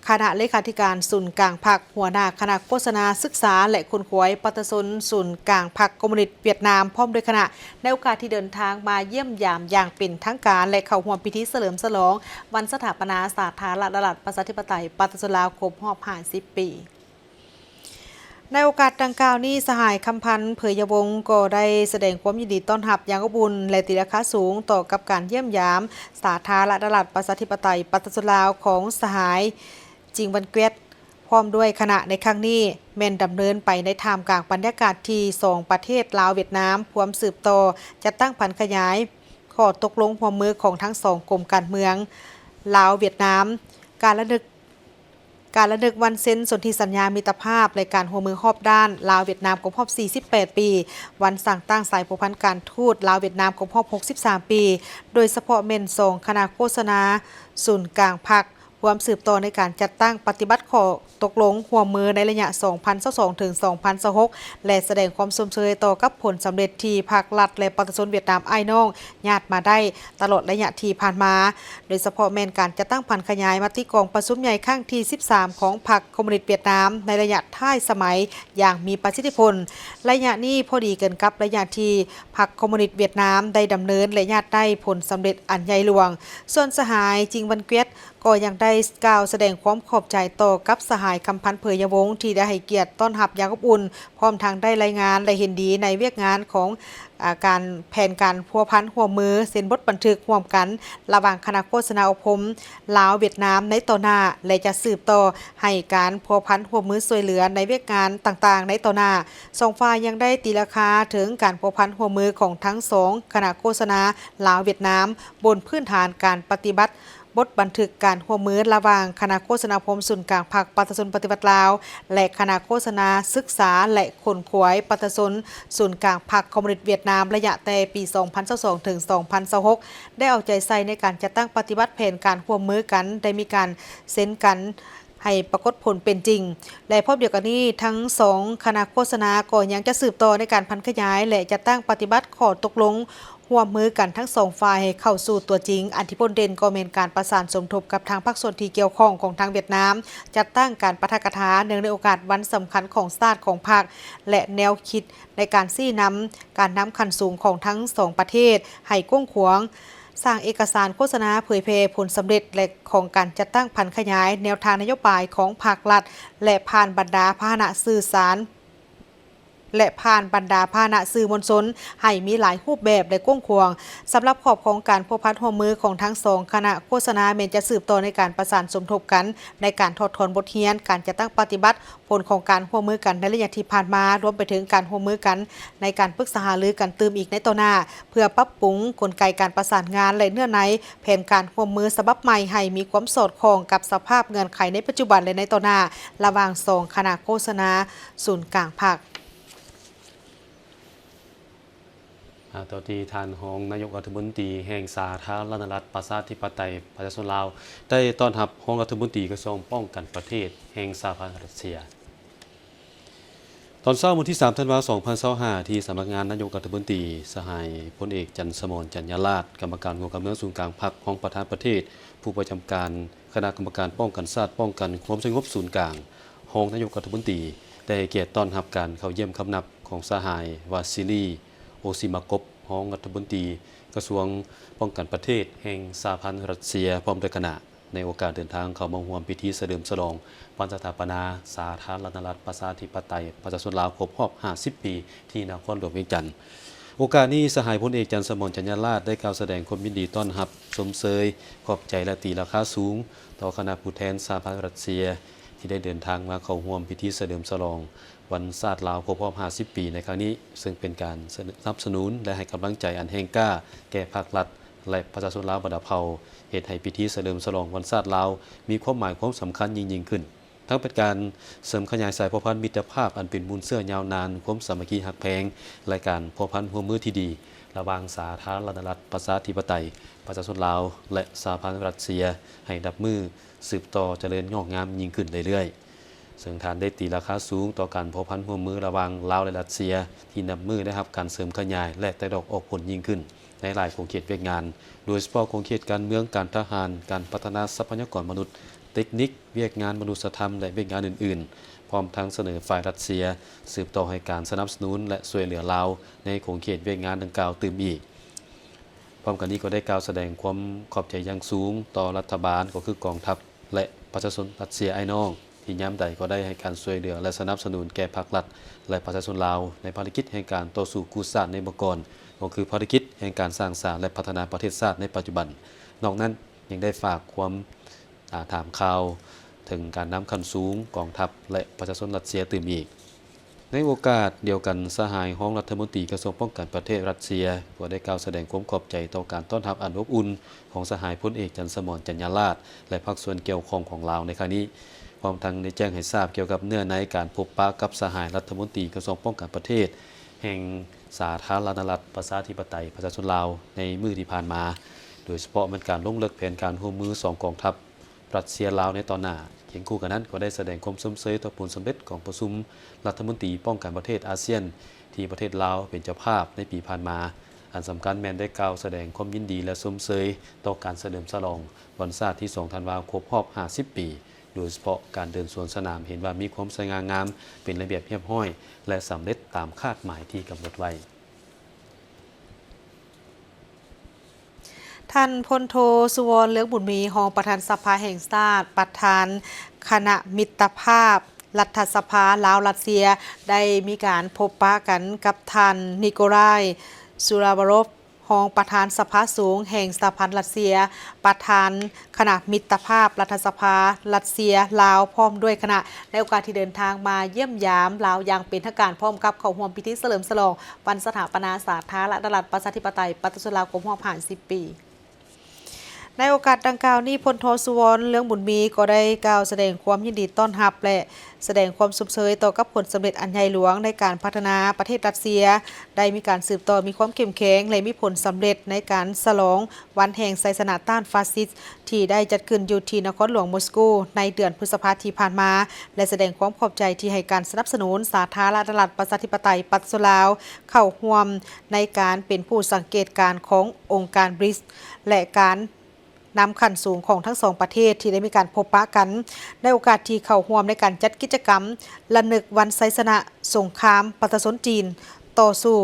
ຄະນະເລຂາທິການສູນກາງພັກ, ຫົວໜ້າຄະນະໂຄສະນາສຶກສາ ແລະ ຂົນຂວາຍປະຊາຊົນສູນກາງພັກຄອມມູນິດຫວຽດນາມ ພ້ອມດ້ວຍຄະນະ ໃນໂອກາດທີ່ເດີນທາງມາຢ້ຽມຢາມຢ່າງເປັນທາງການ ແລະ ເຂົ້າຮ່ວມພິທີສະເຫຼີມສະຫຼອງວັນສະຖາປະນາສາທາລະນະລັດ ປະຊາທິປະໄຕ ປະຊາຊົນລາວ ຄົບຮອບຫ້າສິບປີ. ໃນໂອກາດດັ່ງກ່າວນີ້, ສະຫາຍ ຄຳພັນ ເຜີຍຍະວົງ ກໍໄດ້ສະແດງຄວາມຍິນດີຕ້ອນຮັບຢ່າງອົບອຸ່ນ ແລະ ຕີລາຄາສູງຕໍ່ກັບການຢ້ຽມຢາມສາທາລະນະລັດ ປະຊາທິປະໄຕ ປະຊາຊົນລາວ ຂອງສະຫາຍ ຈິງ ວັນກວຽດ ພ້ອມດ້ວຍຄະນະໃນຄັ້ງນີ້ ແມ່ນດຳເນີນໄປໃນທ່າມກາງບັນຍາກາດທີ່ສອງປະເທດລາວ-ຫວຽດນາມ ພວມສືບຕໍ່ຈັດຕັ້ງຜັນຂະຫຍາຍຂໍ້ຕົກລົງຮ່ວມມືຂອງທັງສອງກົມການເມືອງ ລາວ-ຫວຽດນາມ, ການລະນຶກ ການລະນຶກວັນເຊັນສົນທິສັນຍາມິດຕະພາບ ແລະ ການຮ່ວມມືຮອບດ້ານ ລາວ-ຫວຽດນາມ ຄົບຮອບສີ່ສິບແປດປີ, ວັນສ້າງຕັ້ງສາຍພົວພັນການທູດລາວ-ຫວຽດນາມ ຄົບຮອບຫົກສິບສາມປີ, ໂດຍສະເພາະແມ່ນສອງຄະນະໂຄສະນາສູນກາງພັກ ຮ່ວມສືບຕໍ່ໃນການຈັດຕັ້ງປະຕິບັດຂໍ້ຕົກລົງຮ່ວມມືໃນໄລຍະສອງພັນຊາວສອງ ເຖິງ ສອງພັນຊາວຫົກ ແລະ ສະແດງຄວາມຊົມເຊີຍຕໍ່ກັບຜົນສຳເລັດທີ່ພັກລັດ ແລະ ປະຊາຊົນຫວຽດນາມອ້າຍນ້ອງຍາດມາໄດ້ຕະຫຼອດໄລຍະທີ່ຜ່ານມາ, ໂດຍສະເພາະແມ່ນການຈັດຕັ້ງຜັນຂະຫຍາຍມະຕິກອງປະຊຸມໃຫຍ່ຄັ້ງທີສິບສາມ ຂອງພັກຄອມມູນິດຫວຽດນາມໃນໄລຍະທ້າຍສະໄໝຢ່າງມີປະສິດທິຜົນ. ໄລຍະນີ້ພໍດີກັນກັບໄລຍະທີ່ພັກຄອມມູນິດຫວຽດນາມໄດ້ດຳເນີນ ແລະ ຍາດໄດ້ຜົນສຳເລັດອັນໃຫຍ່ຫຼວງ. ສ່ວນສະຫາຍ ຈິງ ວັນກວຽດ ກໍຍັງໄດ້ກ່າວສະແດງຄວາມຂອບໃຈຕໍ່ກັບສະຫາຍ ຄຳພັນ ເຜີຍຍະວົງ ທີ່ໄດ້ໃຫ້ກຽດຕ້ອນຮັບຢ່າງອົບອຸ່ນ, ພ້ອມທັງໄດ້ລາຍງານ ແລະ ເຫັນດີໃນວຽກງານຂອງ ອາ ການ ແຜນການພົວພັນຮ່ວມມື ເຊັ່ນ ບົດບັນທຶກຮ່ວມກັນລະຫວ່າງຄະນະໂຄສະນາອົບຮົມລາວ-ຫວຽດນາມໃນຕໍ່ໜ້າ ແລະ ຈະສືບຕໍ່ໃຫ້ການພົວພັນຮ່ວມມືຊ່ວຍເຫຼືອໃນວຽກງານຕ່າງໆໃນຕໍ່ໜ້າ. ສອງຝ່າຍຍັງໄດ້ຕີລາຄາເຖິງການພົວພັນຮ່ວມມືຂອງທັງສອງຄະນະໂຄສະນາລາວ-ຫວຽດນາມ ບົນພື້ນຖານການປະຕິບັດ ບົດບັນທຶກການຮ່ວມມືລະຫວ່າງຄະນະໂຄສະນາອົບຮົມສູນກາງພັກປະຊາຊົນປະຕິວັດລາວ ແລະ ຄະນະໂຄສະນາສຶກສາ ແລະ ຂົນຂວາຍປະຊາຊົນສູນກາງພັກຄອມມູນິດຫວຽດນາມ ໄລຍະແຕ່ປີສອງພັນຊາວສອງ ເຖິງ ສອງພັນຊາວຫົກ ໄດ້ເອົາໃຈໃສ່ໃນການຈັດຕັ້ງປະຕິບັດແຜນການຮ່ວມມືກັນ, ໄດ້ມີການເຊັນກັນໃຫ້ປາກົດຜົນເປັນຈິງ ແລະ ພ້ອມດຽວກັນນີ້ ທັງສອງຄະນະໂຄສະນາກໍຍັງຈະສືບຕໍ່ໃນການຜັນຂະຫຍາຍ ແລະ ຈັດຕັ້ງປະຕິບັດຂໍ້ຕົກລົງ ຮ່ວມມືກັນທັງສອງຝ່າຍໃຫ້ເຂົ້າສູ່ຕົວຈິງ. ອັນທີ່ພົ້ນເດັ່ນກໍແມ່ນການປະສານສົມທົບກັບທາງພາກສ່ວນທີ່ກ່ຽວຂ້ອງຂອງທາງຫວຽດນາມ, ຈັດຕັ້ງການປາຖະກະຖາເນື່ອງໃນໂອກາດວັນສຳຄັນຂອງຊາດຂອງພັກ ແລະ ແນວຄິດໃນການຊີ້ນຳການນຳຂັ້ນສູງຂອງທັງສອງປະເທດໃຫ້ກວ້າງຂວາງ, ສ້າງເອກະສານໂຄສະນາເຜີຍແຜ່ຜົນສຳເລັດ ແລະ ຂອງການຈັດຕັ້ງຜັນຂະຫຍາຍແນວທາງນະໂຍບາຍຂອງພັກລັດ ແລະ ຜ່ານບັນດາພາຫະນະສື່ສານ ແລະ ຜ່ານບັນດາພາຫະນະສື່ມວນຊົນໃຫ້ມີຫຼາຍຮູບແບບ ແລະ ກວ້າງຂວາງ. ສຳລັບຂອບຂອງການພົວພັນຮ່ວມມືຂອງທັງສອງຄະນະໂຄສະນາແມ່ນຈະສືບຕໍ່ໃນການປະສານສົມທົບກັນໃນການຖອດຖອນບົດຮຽນການຈັດຕັ້ງປະຕິບັດ ຜົນຂອງການຮ່ວມມືກັນໃນໄລຍະທີ່ຜ່ານມາ, ລວມໄປເຖິງການຮ່ວມມືກັນໃນການປຶກສາຫາລືກັນຕື່ມອີກໃນຕໍ່ໜ້າ ເພື່ອປັບປຸງກົນໄກການປະສານງານ ແລະ ເນື້ອໃນແຜນການຮ່ວມມືສະບັບໃໝ່ໃຫ້ມີຄວາມສອດຄ່ອງກັບສະພາບເງື່ອນໄຂໃນປັດຈຸບັນ ແລະ ໃນຕໍ່ໜ້າ ລະຫວ່າງສອງຄະນະໂຄສະນາສູນກາງພັກ. ອາ ຕໍ່ທີ່ທ່ານຮອງນາຍົກລັດຖະມົນຕີແຫ່ງສາທາລະນະລັດປະຊາທິປະໄຕປະຊາຊົນລາວ ໄດ້ຕ້ອນຮັບຮອງລັດຖະມົນຕີກະຊວງປ້ອງກັນປະເທດແຫ່ງສະຫະພັນຣັດເຊຍ. ຕອນເຊົ້າວັນທີສາມ ທັນວາ ສອງພັນຊາວຫ້າ ທີ່ສຳນັກງານນາຍົກລັດຖະມົນຕີ ສະຫາຍພົນເອກ ຈັນສະໝອນ ຈັນຍາລາດ ກຳມະການຫົວການເມືອງສູນກາງພັກ, ຮອງປະທານປະເທດ, ຜູ້ປະຈຳການຄະນະກຳມະການປ້ອງກັນຊາດ, ປ້ອງກັນຄວາມສະຫງົບສູນກາງ, ຮອງນາຍົກລັດຖະມົນຕີ ໄດ້ໃຫ້ກຽດຕ້ອນຮັບການເຂົ້າຢ້ຽມຄຳນັບຂອງສະຫາຍ ວາຊີລີ ໂອຊີມາກົບ ຮອງລັດຖະມົນຕີກະຊວງປ້ອງກັນປະເທດແຫ່ງສະຫະພັນຣັດເຊຍ ພ້ອມດ້ວຍຄະນະ ໃນໂອກາດເດີນທາງເຂົ້າມາຮ່ວມພິທີສະເຫຼີມສະຫຼອງວັນສະຖາປະນາສາທາລະນະລັດປະຊາທິປະໄຕປະຊາຊົນລາວຄົບຮອບຫ້າສິບປີ ທີ່ນະຄອນຫຼວງວຽງຈັນ. ໂອກາດນີ້ ສະຫາຍພົນເອກ ຈັນສະໝອນ ຈັນຍາລາດ ໄດ້ກ່າວສະແດງຄວາມຍິນດີຕ້ອນຮັບ, ຊົມເຊີຍ, ຂອບໃຈ ແລະ ຕີລາຄາສູງຕໍ່ຄະນະຜູ້ແທນສະຫະພັນຣັດເຊຍ ທີ່ໄດ້ເດີນທາງມາເຂົ້າຮ່ວມພິທີສະເຫຼີມສະຫຼອງ ວັນຊາດລາວຄົບຮອບຫ້າສິບປີໃນຄັ້ງນີ້, ເຊິ່ງເປັນການສະໜັບສະໜູນ ແລະ ໃຫ້ກຳລັງໃຈອັນແຮງກ້າແກ່ພັກລັດ ແລະ ປະຊາຊົນລາວບັນດາເຜົ່າ, ເຮັດໃຫ້ພິທີສະເຫຼີມສະຫຼອງວັນຊາດລາວມີຄວາມໝາຍຄວາມສຳຄັນຍິ່ງໆຂຶ້ນ, ທັງເປັນການເສີມຂະຫຍາຍສາຍພົວພັນມິດຕະພາບອັນເປັນມູນເຊື້ອຍາວນານ, ຄວາມສາມັກຄີຮັກແພງ ແລະ ການພົວພັນຮ່ວມມືທີ່ດີ ລະຫວ່າງສາທາລະນະລັດປະຊາທິປະໄຕປະຊາຊົນລາວ ແລະ ສະຫະພັນຣັດເຊຍ ໃຫ້ນັບມື້ສືບຕໍ່ຈະເລີນງອກງາມຍິ່ງຂຶ້ນເລື້ອຍໆ. ເຊິ່ງທ່ານໄດ້ຕີລາຄາສູງຕໍ່ການພົວພັນຮ່ວມມືລະຫວ່າງລາວ ແລະ ຣັດເຊຍ ທີ່ນັບມື້ໄດ້ຮັບການເສີມຂະຫຍາຍ ແລະ ແຕກດອກອອກຜົນຍິ່ງຂຶ້ນໃນຫຼາຍຂົງເຂດວຽກງານ, ໂດຍສະເພາະຂົງເຂດການເມືອງ, ການທະຫານ, ການພັດທະນາຊັບພະຍາກອນມະນຸດ, ເຕັກນິກ, ວຽກງານມະນຸດສະທຳ ແລະ ວຽກງານອື່ນໆ, ພ້ອມທັງສະເໜີຝ່າຍຣັດເຊຍສືບຕໍ່ໃຫ້ການສະໜັບສະໜູນ ແລະ ຊ່ວຍເຫຼືອລາວໃນຂົງເຂດວຽກງານດັ່ງກ່າວຕື່ມອີກ. ພ້ອມກັນນີ້ກໍໄດ້ກ່າວສະແດງຄວາມຂອບໃຈຢ່າງສູງຕໍ່ລັດຖະບານ, ກໍຄືກອງທັບ ແລະ ປະຊາຊົນຣັດເຊຍອ້າຍນ້ອງ ທີ່ຍາມໃດກໍໄດ້ໃຫ້ການຊ່ວຍເຫຼືອ ແລະ ສະໜັບສະໜູນແກ່ພັກລັດ ແລະ ປະຊາຊົນລາວ ໃນພາລະກິດແຫ່ງການຕໍ່ສູ້ກູ້ຊາດໃນເມື່ອກ່ອນ, ກໍຄືພາລະກິດແຫ່ງການສ້າງສາ ແລະ ພັດທະນາປະເທດຊາດໃນປັດຈຸບັນ. ນອກນັ້ນ ຍັງໄດ້ຝາກຄວາມ ອາ ຖາມຂ່າວເຖິງການນຳຂັ້ນສູງ, ກອງທັບ ແລະ ປະຊາຊົນຣັດເຊຍຕື່ມອີກ. ໃນໂອກາດດຽວກັນ, ສະຫາຍຮອງລັດຖະມົນຕີກະຊວງປ້ອງກັນປະເທດຣັດເຊຍ ກໍໄດ້ກ່າວສະແດງຄວາມຂອບໃຈຕໍ່ການຕ້ອນຮັບອັນອົບອຸ່ນຂອງສະຫາຍພົນເອກ ຈັນສະໝອນ ຈັນຍາລາດ ແລະ ພາກສ່ວນກ່ຽວຂ້ອງຂອງລາວໃນຄັ້ງນີ້, ພ້ອມທັງໄດ້ແຈ້ງໃຫ້ຊາບກ່ຽວກັບເນື້ອໃນການພົບປະກັບສະຫາຍລັດຖະມົນຕີກະຊວງປ້ອງກັນປະເທດແຫ່ງສາທາລະນະລັດປະຊາທິປະໄຕປະຊາຊົນລາວໃນມື້ທີ່ຜ່ານມາ, ໂດຍສະເພາະແມ່ນການລົງເລິກແຜນການຮ່ວມມືສອງກອງທັບ ຣັດເຊຍ-ລາວໃນຕອນໜ້າ. ຄຽງຄູ່ກັນນັ້ນ ກໍໄດ້ສະແດງຄວາມຊົມເຊີຍຕໍ່ຜົນສຳເລັດຂອງປະຊຸມລັດຖະມົນຕີປ້ອງກັນປະເທດອາຊຽນ ທີ່ປະເທດລາວເປັນເຈົ້າພາບໃນປີຜ່ານມາ, ອັນສຳຄັນແມ່ນໄດ້ກ່າວສະແດງຄວາມຍິນດີ ແລະ ຊົມເຊີຍຕໍ່ການສະເຫຼີມສະຫຼອງວັນຊາດທີສອງ ທັນວາ ຄົບຮອບຫ້າສິບປີ, ໂດຍສະເພາະການເດີນສວນສະໜາມເຫັນວ່າມີຄວາມສະຫງ່າງາມ, ເປັນລະບຽບຮຽບຮ້ອຍ ແລະ ສຳເລັດຕາມຄາດໝາຍທີ່ກຳນົດໄວ້. ທ່ານ ພົນໂທ ສຸວອນ ເລືອງບຸນມີ ຮອງປະທານສະພາແຫ່ງຊາດ, ປະທານຄະນະມິດຕະພາບລັດຖະສະພາລາວ-ຣັດເຊຍ ໄດ້ມີການພົບປະກັນກັບທ່ານ ນິໂກລາຍ ຊູລາວາໂຣຟ ຮອງປະທານສະພາສູງແຫ່ງສະຫະພັນຣັດເຊຍ, ປະທານຄະນະມິດຕະພາບລັດຖະສະພາຣັດເຊຍ-ລາວ ພ້ອມດ້ວຍຄະນະ. ໃນໂອກາດທີ່ເດີນທາງມາຢ້ຽມຢາມລາວຢ່າງເປັນທາງການ ພ້ອມກັບເຂົ້າຮ່ວມພິທີສະເຫຼີມສະຫຼອງວັນສະຖາປະນາສາທາລະນະລັດປະຊາທິປະໄຕປະຊາຊົນລາວຄົບຮອບຫ້າສິບປີ. ໃນໂອກາດດັ່ງກ່າວນີ້, ພົນໂທ ສຸວອນ ເລືອງບຸນມີ ກໍໄດ້ກ່າວສະແດງຄວາມຍິນດີຕ້ອນຮັບ ແລະ ສະແດງຄວາມຊົມເຊີຍຕໍ່ກັບຜົນສຳເລັດອັນໃຫຍ່ຫຼວງໃນການພັດທະນາປະເທດຣັດເຊຍ, ໄດ້ມີການສືບຕໍ່ມີຄວາມເຂັ້ມແຂງ ແລະ ມີຜົນສຳເລັດໃນການສະຫຼອງວັນແຫ່ງໄຊຊະນະຕ້ານຟາຊິດ ທີ່ໄດ້ຈັດຂຶ້ນຢູ່ທີ່ນະຄອນຫຼວງມົສກູ ໃນເດືອນພຶດສະພາທີ່ຜ່ານມາ ແລະ ສະແດງຄວາມຂອບໃຈທີ່ໃຫ້ການສະໜັບສະໜູນສາທາລະນະລັດປະຊາທິປະໄຕປະຊາຊົນລາວເຂົ້າຮ່ວມໃນການເປັນຜູ້ສັງເກດການຂອງອົງການບຣິກສ໌ ແລະ ການ ນຳຂັ້ນສູງຂອງທັງສອງປະເທດທີ່ໄດ້ມີການພົບປະກັນ ໃນໂອກາດທີ່ເຂົ້າຮ່ວມໃນການຈັດກິດຈະກຳລະນຶກວັນໄຊຊະນະສົງຄາມປະຊາຊົນຈີນຕໍ່ສູ້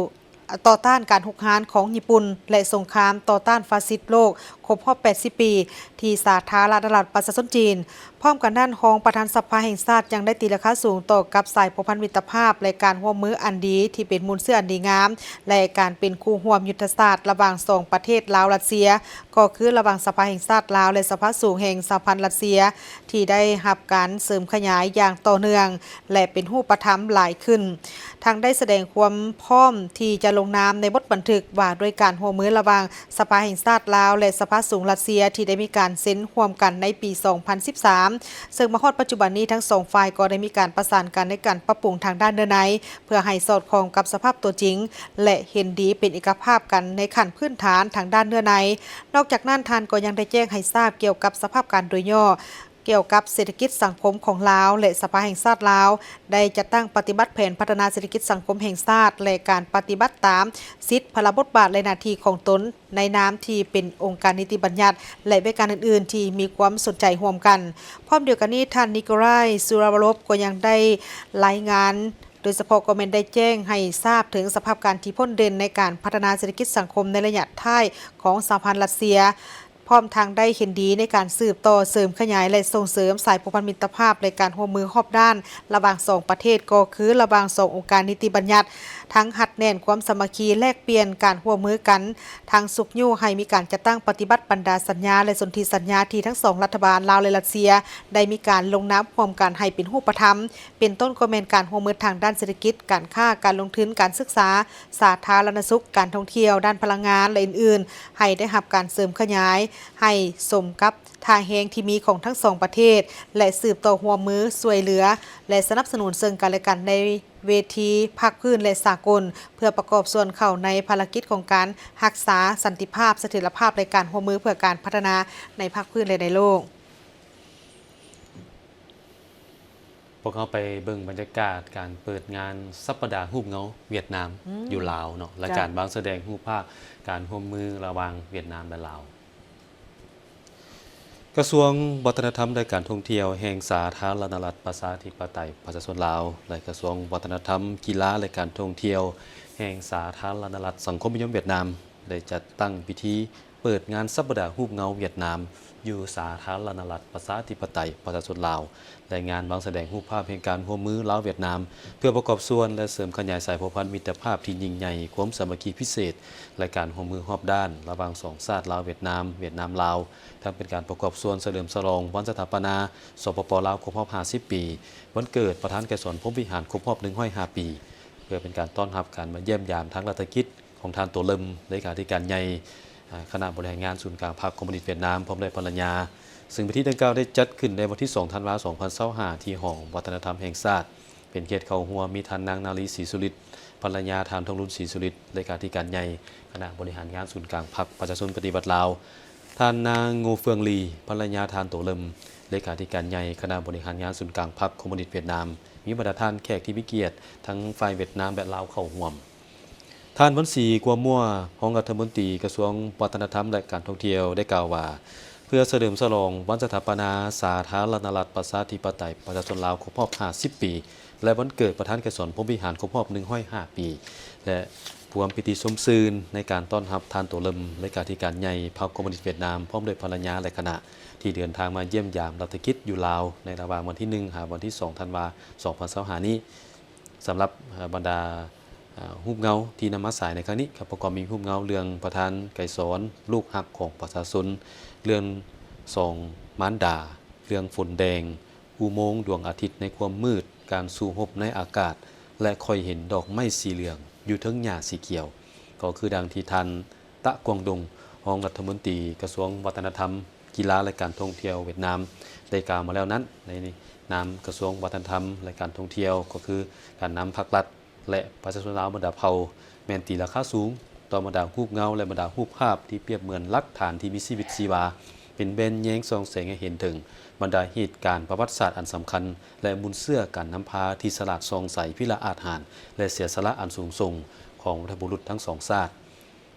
ຕໍ່ຕ້ານການຮຸກຮານຂອງຍີ່ປຸ່ນ ແລະ ສົງຄາມຕໍ່ຕ້ານຟາຊິດໂລກຄົບຮອບແປດສິບປີ ທີ່ສາທາລະນະລັດປະຊາຊົນຈີນ. ພ້ອມກັນນັ້ນ, ຮອງປະທານສະພາແຫ່ງຊາດຍັງໄດ້ຕີລາຄາສູງຕໍ່ກັບສາຍພົວພັນມິດຕະພາບ ແລະ ການຮ່ວມມືອັນດີທີ່ເປັນມູນເຊື້ອອັນດີງາມ ແລະ ການເປັນຄູ່ຮ່ວມຍຸດທະສາດລະຫວ່າງສອງປະເທດລາວ-ຣັດເຊຍ ກໍຄືລະຫວ່າງສະພາແຫ່ງຊາດລາວ ແລະ ສະພາສູງແຫ່ງສະຫະພັນຣັດເຊຍ ທີ່ໄດ້ຮັບການເສີມຂະຫຍາຍຢ່າງຕໍ່ເນື່ອງ ແລະ ເປັນຮູບປະທຳຫຼາຍຂຶ້ນ. ທັງໄດ້ສະແດງຄວາມພ້ອມທີ່ຈະລົງນາມໃນບົດບັນທຶກວ່າດ້ວຍການຮ່ວມມືລະຫວ່າງສະພາແຫ່ງຊາດລາວ ແລະ ສະພາສູງຣັດເຊຍ ທີ່ໄດ້ມີການເຊັນຮ່ວມກັນໃນປີສອງພັນສິບສາມ ເຊິ່ງມາຮອດປັດຈຸບັນນີ້ ທັງສອງຝ່າຍກໍໄດ້ມີການປະສານກັນໃນການປັບປຸງທາງດ້ານເນື້ອໃນ ເພື່ອໃຫ້ສອດຄ່ອງກັບສະພາບຕົວຈິງ ແລະ ເຫັນດີເປັນເອກະພາບກັນໃນຂັ້ນພື້ນຖານທາງດ້ານເນື້ອໃນ. ນອກຈາກນັ້ນ, ທ່ານກໍຍັງໄດ້ແຈ້ງໃຫ້ຊາບກ່ຽວກັບສະພາບການໂດຍຫຍໍ້ ກ່ຽວກັບເສດຖະກິດສັງຄົມຂອງລາວ ແລະ ສະພາແຫ່ງຊາດລາວ ໄດ້ຈັດຕັ້ງປະຕິບັດແຜນພັດທະນາເສດຖະກິດສັງຄົມແຫ່ງຊາດ ແລະ ການປະຕິບັດຕາມສິດ, ພາລະບົດບາດ ແລະ ໜ້າທີ່ຂອງຕົນ ໃນນາມທີ່ເປັນອົງການນິຕິບັນຍັດ ແລະ ວຽກງານອື່ນໆທີ່ມີຄວາມສົນໃຈຮ່ວມກັນ. ພ້ອມດຽວກັນນີ້, ທ່ານ ນິໂກລາຍ ຊູຣາວາໂລບ ກໍຍັງໄດ້ລາຍງານ ໂດຍສະເພາະກໍແມ່ນໄດ້ແຈ້ງໃຫ້ຊາບເຖິງສະພາບການທີ່ພົ້ນເດັ່ນໃນການພັດທະນາເສດຖະກິດສັງຄົມໃນໄລຍະທ້າຍຂອງສະຫະພັນຣັດເຊຍ, ພ້ອມທັງໄດ້ເຫັນດີໃນການສືບຕໍ່ເສີມຂະຫຍາຍ ແລະ ສົ່ງເສີມສາຍພົວພັນມິດຕະພາບ ແລະ ການຮ່ວມມືຮອບດ້ານລະຫວ່າງສອງປະເທດ ກໍຄືລະຫວ່າງສອງອົງການນິຕິບັນຍັດ, ທັງຮັດແໜ້ນຄວາມສາມັກຄີແລກປ່ຽນການຮ່ວມມືກັນ, ທັງຊຸກຍູ້ໃຫ້ມີການຈັດຕັ້ງປະຕິບັດບັນດາສັນຍາ ແລະ ສົນທິສັນຍາທີ່ທັງສອງລັດຖະບານລາວ ແລະ ຣັດເຊຍ ໄດ້ມີການລົງນາມຮ່ວມກັນໃຫ້ເປັນຮູບປະທຳ, ເປັນຕົ້ນກໍແມ່ນການຮ່ວມມືທາງດ້ານເສດຖະກິດ, ການຄ້າ, ການລົງທຶນ, ການສຶກສາ, ສາທາລະນະສຸກ, ການທ່ອງທ່ຽວ, ດ້ານພະລັງງານ ແລະ ອື່ນໆ ໃຫ້ໄດ້ຮັບການເສີມຂະຫຍາຍ, ໃຫ້ສົມກັບທ່າແຮງທີ່ມີຂອງທັງສອງປະເທດ ແລະ ສືບຕໍ່ຮ່ວມມືຊ່ວຍເຫຼືອ ແລະ ສະໜັບສະໜູນເຊິ່ງກັນ ແລະ ກັນໃນເວທີພາກພື້ນ ແລະ ສາກົນ ເພື່ອປະກອບສ່ວນເຂົ້າໃນພາລະກິດຂອງການຮັກສາສັນຕິພາບ, ສະຖຽນລະພາບ ແລະ ການຮ່ວມມືເພື່ອການພັດທະນາໃນພາກພື້ນ ແລະ ໃນໂລກ. ພວກເຮົາໄປເບິ່ງບັນຍາກາດການເປີດງານສັບປະດາຮູບເງົາຫວຽດນາມ ອືມ ຢູ່ລາວເນາະ ແລະ ເຈົ້າ ການວາງສະແດງຮູບພາບການຮ່ວມມືລະຫວ່າງຫວຽດນາມ ແລະ ລາວ. ກະຊວງວັດທະນະທຳ ແລະ ການທ່ອງທ່ຽວແຫ່ງສາທາລະນະລັດປະຊາທິປະໄຕປະຊາຊົນລາວ ແລະ ກະຊວງວັດທະນະທຳ, ກິລາ ແລະ ການທ່ອງທ່ຽວແຫ່ງສາທາລະນະລັດສັງຄົມນິຍົມຫວຽດນາມ ໄດ້ຈັດຕັ້ງພິທີ ເປີດງານສັບປະດາຮູບເງົາຫວຽດນາມ ຢູ່ສາທາລະນະລັດປະຊາທິປະໄຕປະຊາຊົນລາວ ແລະ ງານວາງສະແດງຮູບພາບແຫ່ງການຮ່ວມມືລາວ-ຫວຽດນາມ ເພື່ອປະກອບສ່ວນ ແລະ ເສີມຂະຫຍາຍສາຍພົວພັນມິດຕະພາບທີ່ຍິ່ງໃຫຍ່, ຄວາມສາມັກຄີພິເສດ ແລະ ການຮ່ວມມືຮອບດ້ານລະຫວ່າງສອງຊາດລາວ-ຫວຽດນາມ, ຫວຽດນາມ-ລາວ, ທັງເປັນການປະກອບສ່ວນສະເຫຼີມສະຫຼອງວັນສະຖາປະນາ ສປປ ລາວ ຄົບຮອບຫ້າສິບປີ, ວັນເກີດປະທານໄກສອນ ພົມວິຫານ ຄົບຮອບໜຶ່ງຮ້ອຍຫ້າປີ, ເພື່ອເປັນການຕ້ອນຮັບການມາຢ້ຽມຢາມທາງລັດຖະກິດ ຂອງທ່ານ ໂຕເລິມ ເລຂາທິການໃຫຍ່ ອາ ຄະນະບໍລິຫານງານສູນກາງພັກຄອມມູນິດຫວຽດນາມ ພ້ອມດ້ວຍພັນລະຍາ. ເຊິ່ງພິທີດັ່ງກ່າວໄດ້ຈັດຂຶ້ນໃນວັນທີສອງ ທັນວາ ສອງພັນຊາວຫ້າ ທີ່ຫ້ອງວັດທະນະທຳແຫ່ງຊາດ. ເປັນກຽດເຂົ້າຮ່ວມມີທ່ານນາງ ນາລີ ສີສຸລິດ ພັນລະຍາທ່ານ ທອງລຸນ ສີສຸລິດ ເລຂາທິການໃຫຍ່ຄະນະບໍລິຫານງານສູນກາງພັກປະຊາຊົນປະຕິວັດລາວ, ທ່ານນາງ ໂງເຟືອງລີ ພັນລະຍາທ່ານ ໂຕເລິມ ເລຂາທິການໃຫຍ່ຄະນະບໍລິຫານງານສູນກາງພັກຄອມມູນິດຫວຽດນາມ, ມີບັນດາທ່ານແຂກທີ່ມີກຽດທັງຝ່າຍຫວຽດນາມ ແລະ ລາວເຂົ້າຮ່ວມ. ທ່ານ ວັນສີ ກົວມົວ ຮອງລັດຖະມົນຕີກະຊວງວັດທະນະທຳ ແລະ ການທ່ອງທ່ຽວ ໄດ້ກ່າວວ່າ ເພື່ອສະເຫຼີມສະຫຼອງວັນສະຖາປະນາສາທາລະນະລັດປະຊາທິປະໄຕປະຊາຊົນລາວ ຄົບຮອບຫ້າສິບປີ ແລະ ວັນເກີດປະທານໄກສອນ ພົມວິຫານ ຄົບຮອບໜຶ່ງຮ້ອຍຫ້າປີ ແລະ ຮ່ວມພິທີຊົມຊື່ນໃນການຕ້ອນຮັບທ່ານ ໂຕເລິມ ເລຂາທິການໃຫຍ່ພັກຄອມມູນິດຫວຽດນາມ ພ້ອມດ້ວຍພັນລະຍາ ແລະ ຄະນະ ທີ່ເດີນທາງມາຢ້ຽມຢາມລັດຖະກິດຢູ່ລາວ ໃນລະຫວ່າງວັນທີໜຶ່ງ ຫາ ວັນທີສອງ ທັນວາ ສອງພັນຊາວຫ້ານີ້. ສຳລັບ ເອີ ບັນດາ ເອີ ຮູບເງົາທີ່ນຳມາສາຍໃນຄັ້ງນີ້ ກໍປະກອບມີຮູບເງົາເລື່ອງປະທານໄກສອນ ລູກຮັກຂອງປະຊາຊົນ, ເລື່ອງສອງມານດາ, ເລື່ອງຝົນແດງ, ອຸໂມງດວງອາທິດໃນຄວາມມືດ, ການສູ້ຮົບໃນອາກາດ ແລະ ຂ້ອຍເຫັນດອກໄມ້ສີເຫຼືອງຢູ່ເທິງຫຍ້າສີຂຽວ, ກໍຄືດັ່ງທີ່ທ່ານ ຕະ ກວາງດົງ, ຮອງລັດຖະມົນຕີກະຊວງວັດທະນະທຳ, ກິລາ ແລະ ການທ່ອງທ່ຽວຫວຽດນາມ ໄດ້ກ່າວມາແລ້ວນັ້ນ, ໃນນາມກະຊວງວັດທະນະທຳ ແລະ ການທ່ອງທ່ຽວ ກໍຄືການນຳພັກລັດ ແລະ ປະຊາຊົນລາວບັນດາເຜົ່າ ແມ່ນຕີລາຄາສູງຕໍ່ບັນດາຮູບເງົາ ແລະ ບັນດາຮູບພາບທີ່ປຽບເໝືອນຫຼັກຖານທີ່ມີຊີວິດຊີວາ, ເປັນແວ່ນແຍງສ່ອງແສງໃຫ້ເຫັນເຖິງບັນດາເຫດການປະຫວັດສາດອັນສຳຄັນ ແລະ ມູນເຊື້ອການນຳພາທີ່ສະຫຼາດສ່ອງໃສ, ພິລະອາດຫານ ແລະ ເສຍສະຫຼະອັນສູງສົ່ງຂອງບັນພະບຸລຸດທັງສອງຊາດ.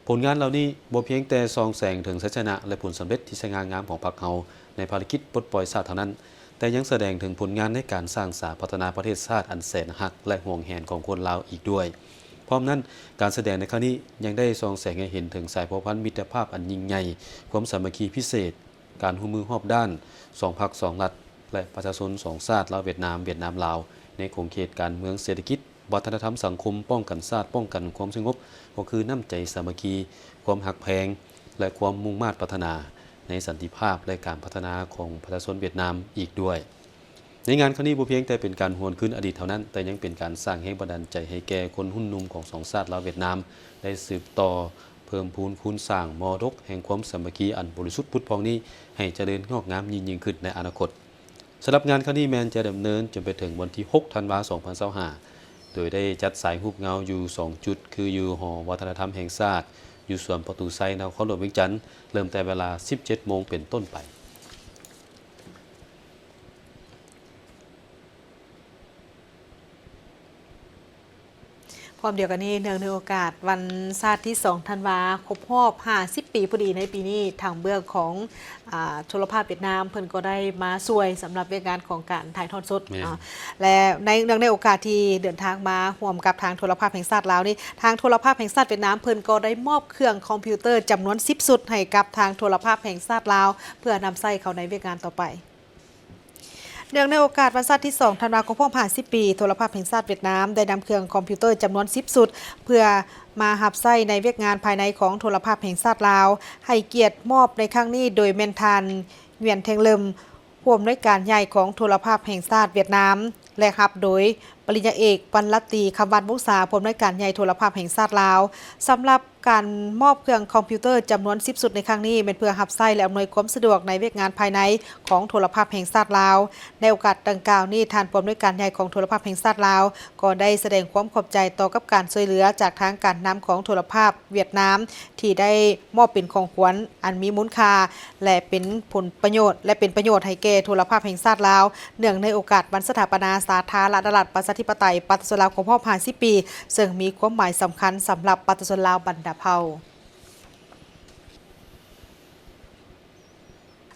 ຜົນງານເຫຼົ່ານີ້ບໍ່ພຽງແຕ່ສ່ອງແສງເຖິງໄຊຊະນະ ແລະ ຜົນສຳເລັດທີ່ສະຫງ່າງາມຂອງພັກເຮົາໃນພາລະກິດປົດປ່ອຍຊາດເທົ່ານັ້ນ, ແຕ່ຍັງສະແດງເຖິງຜົນງານໃນການສ້າງສາພັດທະນາປະເທດຊາດອັນແສນຮັກ ແລະ ຫວງແຫນຂອງຄົນລາວອີກດ້ວຍ. ພ້ອມນັ້ນ, ການສະແດງໃນຄັ້ງນີ້ຍັງໄດ້ສ່ອງແສງໃຫ້ເຫັນເຖິງສາຍພົວພັນມິດຕະພາບອັນຍິ່ງໃຫຍ່, ຄວາມສາມັກຄີພິເສດ, ການຮ່ວມມືຮອບດ້ານສອງພັກສອງລັດ ແລະ ປະຊາຊົນສອງຊາດ ລາວ-ຫວຽດນາມ, ຫວຽດນາມ-ລາວ ໃນຂົງເຂດການເມືອງ, ເສດຖະກິດ, ວັດທະນະທຳ, ສັງຄົມ, ປ້ອງກັນຊາດ, ປ້ອງກັນຄວາມສະຫງົບ ກໍຄືນ້ຳໃຈສາມັກຄີ, ຄວາມຮັກແພງ ແລະ ຄວາມມຸ່ງມາດປາດຖະໜາໃນສັນຕິພາບ ແລະ ການພັດທະນາຂອງປະຊາຊົນຫວຽດນາມອີກດ້ວຍ. ໃນງານຄັ້ງນີ້ບໍ່ພຽງແຕ່ເປັນການຫວນຄືນອະດີດເທົ່ານັ້ນ, ແຕ່ຍັງເປັນການສ້າງແຮງບັນດານໃຈໃຫ້ແກ່ຄົນຮຸ່ນໜຸ່ມຂອງສອງຊາດລາວ-ຫວຽດນາມ ໄດ້ສືບຕໍ່ເພີ່ມພູນຄູນສ້າງມໍລະດົກແຫ່ງຄວາມສາມັກຄີອັນບໍລິສຸດຜຸດຜ່ອງນີ້ ໃຫ້ຈະເລີນງອກງາມຍິ່ງໆຂຶ້ນໃນອະນາຄົດ. ສຳລັບງານຄັ້ງນີ້ແມ່ນຈະດຳເນີນຈົນໄປເຖິງວັນທີຫົກ ທັນວາ ສອງພັນຊາວຫ້າ ໂດຍໄດ້ຈັດສາຍຮູບເງົາຢູ່ສອງຈຸດ ຄືຢູ່ຫໍວັດທະນະທຳແຫ່ງຊາດ, ຢູ່ສວນປະຕູໄຊ ນະຄອນຫຼວງວຽງຈັນ, ເລີ່ມແຕ່ເວລາສິບເຈັດໂມງເປັນຕົ້ນໄປ. ພ້ອມດຽວກັນນີ້, ເນື່ອງໃນໂອກາດວັນຊາດທີສອງ ທັນວາ ຄົບຮອບຫ້າສິບປີພໍດີໃນປີນີ້, ທາງເບື້ອງຂອງ ອາ ໂທລະພາບຫວຽດນາມ ເພິ່ນກໍໄດ້ມາຊ່ວຍສຳລັບວຽກງານຂອງການຖ່າຍທອດສົດ ແມ່ນ ເນາະ ແລະ ໃນ ເນື່ອງໃນໂອກາດທີ່ເດີນທາງມາຮ່ວມກັບທາງໂທລະພາບແຫ່ງຊາດລາວນີ້, ທາງໂທລະພາບແຫ່ງຊາດຫວຽດນາມ ເພິ່ນກໍໄດ້ມອບເຄື່ອງຄອມພິວເຕີຈຳນວນສິບຊຸດໃຫ້ກັບທາງໂທລະພາບແຫ່ງຊາດລາວ ເພື່ອນຳໃຊ້ເຂົ້າໃນວຽກງານຕໍ່ໄປ. ເນື່ອງໃນໂອກາດວັນຊາດທີສອງ ທັນວາ ຄົບຮອບຫ້າສິບປີ, ໂທລະພາບແຫ່ງຊາດຫວຽດນາມໄດ້ນຳເຄື່ອງຄອມພິວເຕີຈຳນວນສິບຊຸດ ເພື່ອມາຮັບໃຊ້ໃນວຽກງານພາຍໃນຂອງໂທລະພາບແຫ່ງຊາດລາວ. ໃຫ້ກຽດມອບໃນຄັ້ງນີ້ໂດຍແມ່ນທ່ານ ຫງວຽນ ແທງເລິມ ຜູ້ອຳນວຍການໃຫຍ່ຂອງໂທລະພາບແຫ່ງຊາດຫວຽດນາມ ແລະ ຮັບໂດຍປະລິນຍາເອກ ພັນລາຕີ ຄຳວັນ ວົງສາ ຜູ້ອຳນວຍການໃຫຍ່ໂທລະພາບແຫ່ງຊາດລາວ. ສຳລັບ ການມອບເຄື່ອງຄອມພິວເຕີຈຳນວນສິບຊຸດໃນຄັ້ງນີ້ ແມ່ນເພື່ອຮັບໃຊ້ ແລະ ອຳນວຍຄວາມສະດວກໃນວຽກງານພາຍໃນຂອງໂທລະພາບແຫ່ງຊາດລາວ. ໃນໂອກາດດັ່ງກ່າວນີ້, ທ່ານຜູ້ອຳນວຍການໃຫຍ່ຂອງໂທລະພາບແຫ່ງຊາດລາວ ກໍໄດ້ສະແດງຄວາມຂອບໃຈຕໍ່ກັບການຊ່ວຍເຫຼືອຈາກທາງການນຳຂອງໂທລະພາບຫວຽດນາມ ທີ່ໄດ້ມອບເປັນຂອງຂວັນອັນມີມູນຄ່າ ແລະ ເປັນຜົນປະໂຫຍດ ແລະ ເປັນປະໂຫຍດໃຫ້ແກ່ໂທລະພາບແຫ່ງຊາດລາວ ເນື່ອງໃນໂອກາດວັນສະຖາປະນາສາທາລະນະລັດ ປະຊາທິປະໄຕ ປະຊາຊົນລາວ ຄົບຮອບຫ້າສິບປີ, ເຊິ່ງມີຄວາມໝາຍສຳຄັນສຳລັບປະຊາຊົນລາວບັນດາເຜົ່າ.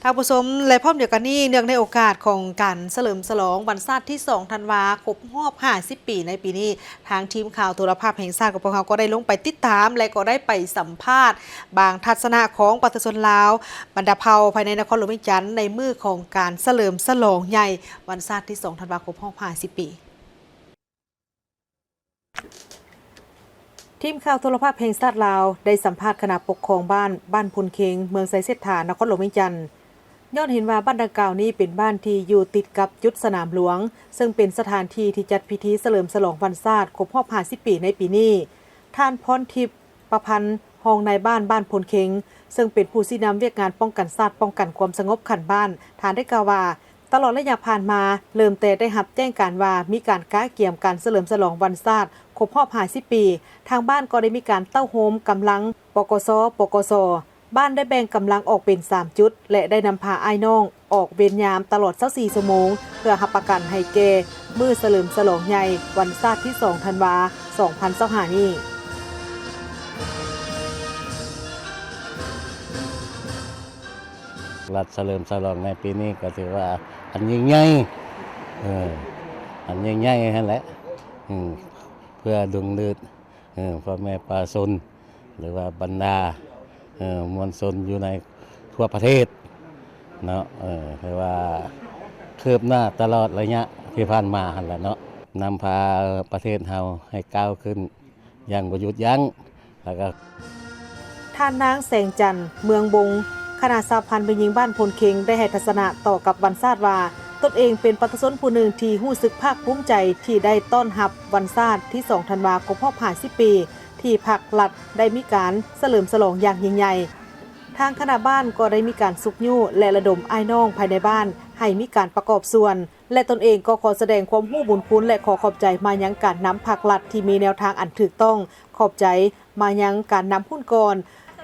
ທ່ານຜູ້ຊົມ ແລະ ພ້ອມດຽວກັນນີ້, ເນື່ອງໃນໂອກາດຂອງການສະເຫຼີມສະຫຼອງວັນຊາດທີສອງ ທັນວາ ຄົບຮອບຫ້າສິບປີໃນປີນີ້, ທາງທີມຂ່າວໂທລະພາບແຫ່ງຊາດຂອງພວກເຮົາກໍໄດ້ລົງໄປຕິດຕາມ ແລະ ກໍໄດ້ໄປສຳພາດບາງທັດສະນະຂອງປະຊາຊົນລາວບັນດາເຜົ່າພາຍໃນນະຄອນຫຼວງວຽງຈັນ ໃນມື້ຂອງການສະເຫຼີມສະຫຼອງໃຫຍ່ວັນຊາດທີສອງ ທັນວາ ຄົບຮອບຫ້າສິບປີ. ທີມຂ່າວໂທລະພາບແຫ່ງຊາດລາວ ໄດ້ສຳພາດຄະນະປົກຄອງບ້ານ ບ້ານໂພນເຄັງ ເມືອງໄຊເສດຖາ ນະຄອນຫຼວງວຽງຈັນ. ຍ້ອນເຫັນວ່າບ້ານດັ່ງກ່າວນີ້ເປັນບ້ານທີ່ຢູ່ຕິດກັບຈຸດສະໜາມຫຼວງ, ເຊິ່ງເປັນສະຖານທີ່ທີ່ຈັດພິທີສະເຫຼີມສະຫຼອງວັນຊາດຄົບຮອບຫ້າສິບປີໃນປີນີ້. ທ່ານ ພອນທິບ ປະພັນ ຮອງນາຍບ້ານບ້ານໂພນເຄັງ, ເຊິ່ງເປັນຜູ້ຊີ້ນຳວຽກງານປ້ອງກັນຊາດ, ປ້ອງກັນຄວາມສະຫງົບຂັ້ນບ້ານ, ທ່ານໄດ້ກ່າວວ່າ, ຕະຫຼອດໄລຍະຜ່ານມາ, ເລີ່ມແຕ່ໄດ້ຮັບແຈ້ງການວ່າມີການກະກຽມການສະເຫຼີມສະຫຼອງວັນຊາດຄົບຮອບຫ້າສິບປີ, ທາງບ້ານກໍໄດ້ມີການເຕົ້າໂຮມກຳລັງ ປກສ, ປກສ, ບ້ານໄດ້ແບ່ງກຳລັງອອກເປັນສາມຈຸດ ແລະ ໄດ້ນຳພາອ້າຍນ້ອງອອກເວນຍາມຕະຫຼອດຊາວສີ່ຊົ່ວໂມງ ເພື່ອຮັບປະກັນໃຫ້ແກ່ມື້ສະເຫຼີມສະຫຼອງໃຫຍ່ວັນຊາດທີສອງ ທັນວາ ສອງພັນຊາວຫ້ານີ້. ລັດສະເຫຼີມສະຫຼອງໃນປີນີ້ກໍຖືວ່າອັນຍິ່ງໃຫຍ່ ເອີ ອັນຍິ່ງໃຫຍ່ຫັ້ນແຫຼະ ເອີ ເພື່ອດຶງດູດ ເອີ ພໍ່ແມ່ປະຊາຊົນ ຫຼືວ່າບັນດາ ເອີ ມວນຊົນຢູ່ໃນທົ່ວປະເທດເນາະ ເອີ ຖືວ່າຄືບໜ້າຕະຫຼອດໄລຍະທີ່ຜ່ານມາຫັ້ນແຫຼະເນາະ ນຳພາປະເທດເຮົາໃຫ້ກ້າວຂຶ້ນ ຢ່າງບໍ່ຢຸດຢັ້ງ ແລ້ວກໍ ທ່ານນາງ ແສງຈັນ ເມືອງວົງ ຄະນະສະຫະພັນແມ່ຍິງບ້ານໂພນເຄັງ ໄດ້ໃຫ້ທັດສະນະຕໍ່ກັບວັນຊາດວ່າ ຕົນເອງເປັນປະຊາຊົນຜູ້ໜຶ່ງທີ່ຮູ້ສຶກພາກພູມໃຈທີ່ໄດ້ຕ້ອນຮັບວັນຊາດທີສອງ ທັນວາ ຄົບຮອບຫ້າສິບປີ ທີ່ພັກລັດໄດ້ມີການສະເຫຼີມສະຫຼອງຢ່າງຍິ່ງໃຫຍ່. ທາງຄະນະບ້ານກໍໄດ້ມີການຊຸກຍູ້ ແລະ ລະດົມອ້າຍນ້ອງພາຍໃນບ້ານໃຫ້ມີການປະກອບສ່ວນ ແລະ ຕົນເອງກໍຂໍສະແດງຄວາມຮູ້ບຸນຄຸນ ແລະ ຂໍຂອບໃຈມາຍັງການນຳພາກລັດທີ່ມີແນວທາງອັນຖືກຕ້ອງ, ຂອບໃຈມາຍັງການນຳຮຸ່ນກ່ອນ